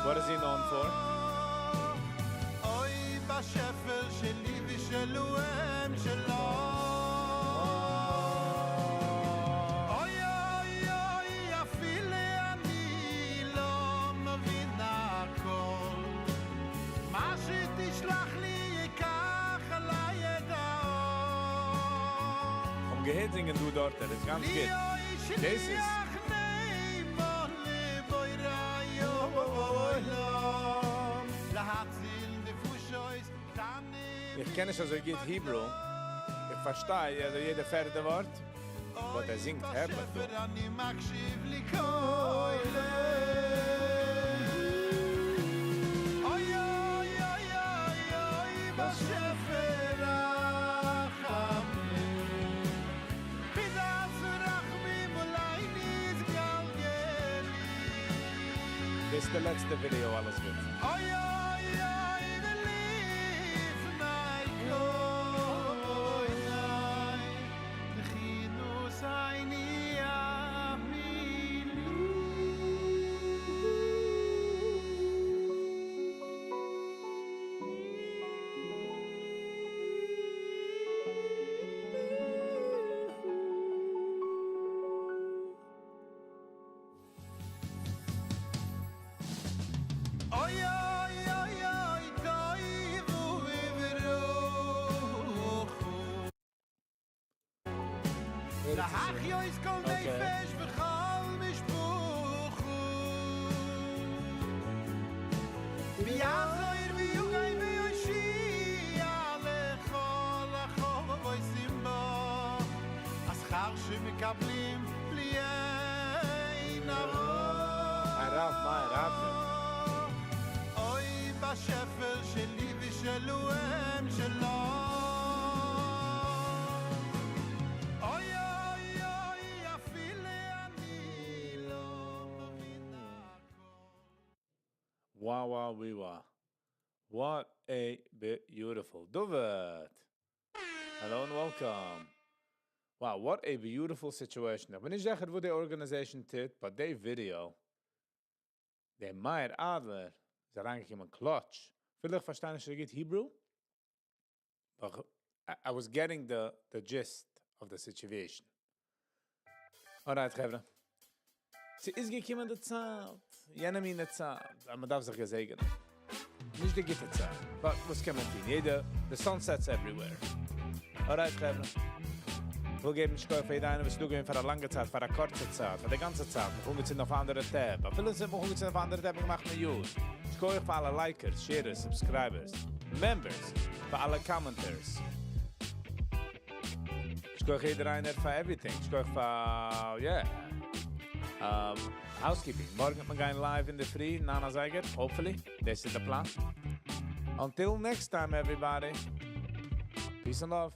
What is he known for? אוי באשעפער שלי ושלו הם שלו. אוי אוי אוי אפילו אני לא מבין הכל, מה שתשלח לי ייקח עליי את האור. האבן געהערט זינגען דא דארט, דאס איז גאנץ גוט. דאס איז איך קען נישט אזוי גוט Hebrew. איך פארשטיי אלזא יעדע פערטע ווארט, but ער זינגט הערליך דא. אני מקשיב לקול. אוי אוי אוי אוי אוי באשעפער רחמי מידת רחמים אולי נתגלגלי. דאס איז די לעצטע video, אלעס גוט. אוי אוי אוי ולפני כל תכינו עיני אוי אוי. כל נפש וכל משפחה ויעזור ויגן ויושיע לכל החוסים בו השכר שמקבלים בלי עין הרע הרב מאיר אדלער. אוי באשעפער שלי ושלהם שלום אוי אוי אוי אפילו אני לא מבין הכל Wow, wow, wee, wow. What a beautiful David. Hello and welcome. Wow, what a beautiful situation. איך בין נישט זיכער, וואו די organization טוט, but די video, דער מאיר אדלער, איז אריינגעקומען clutch. פילייכט פארשטיי איך נישט Hebrew, but I was getting the gist of the situation. Alright, חברה. ס'איז געקומען די צייט. יענע מינע צייט. מען דארף זיך געזעגענען. נישט די גוטע צייט. But וואס קען מען טון? יעדער, the sun sets everywhere. Alright, חברה. וויל געבן שכוח פאר יעדער איינער, וואס דא געווען פאר א לאנגע צייט, פאר א קורצע צייט, פאר די גאנצע צייט. מיר קומען אויף אנדערע tab. אפילו זענען מיר אויף אנדערע tab געמאכט מיט יוז. שכוח פאר אלע likers, sharers, subscribers, members, פאר אלע commenters. שכוח יעדער איינער פאר everything. שכוח פאר, yeah. Housekeeping. מארגן וועט מען גיין live אין דער פרי, ניין אזייגער, hopefully. This is the plan. Until next time, everybody. Peace and love.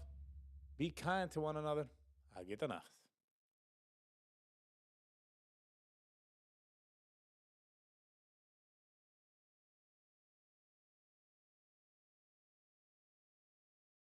Be kind to one another. א גוטע נאכט.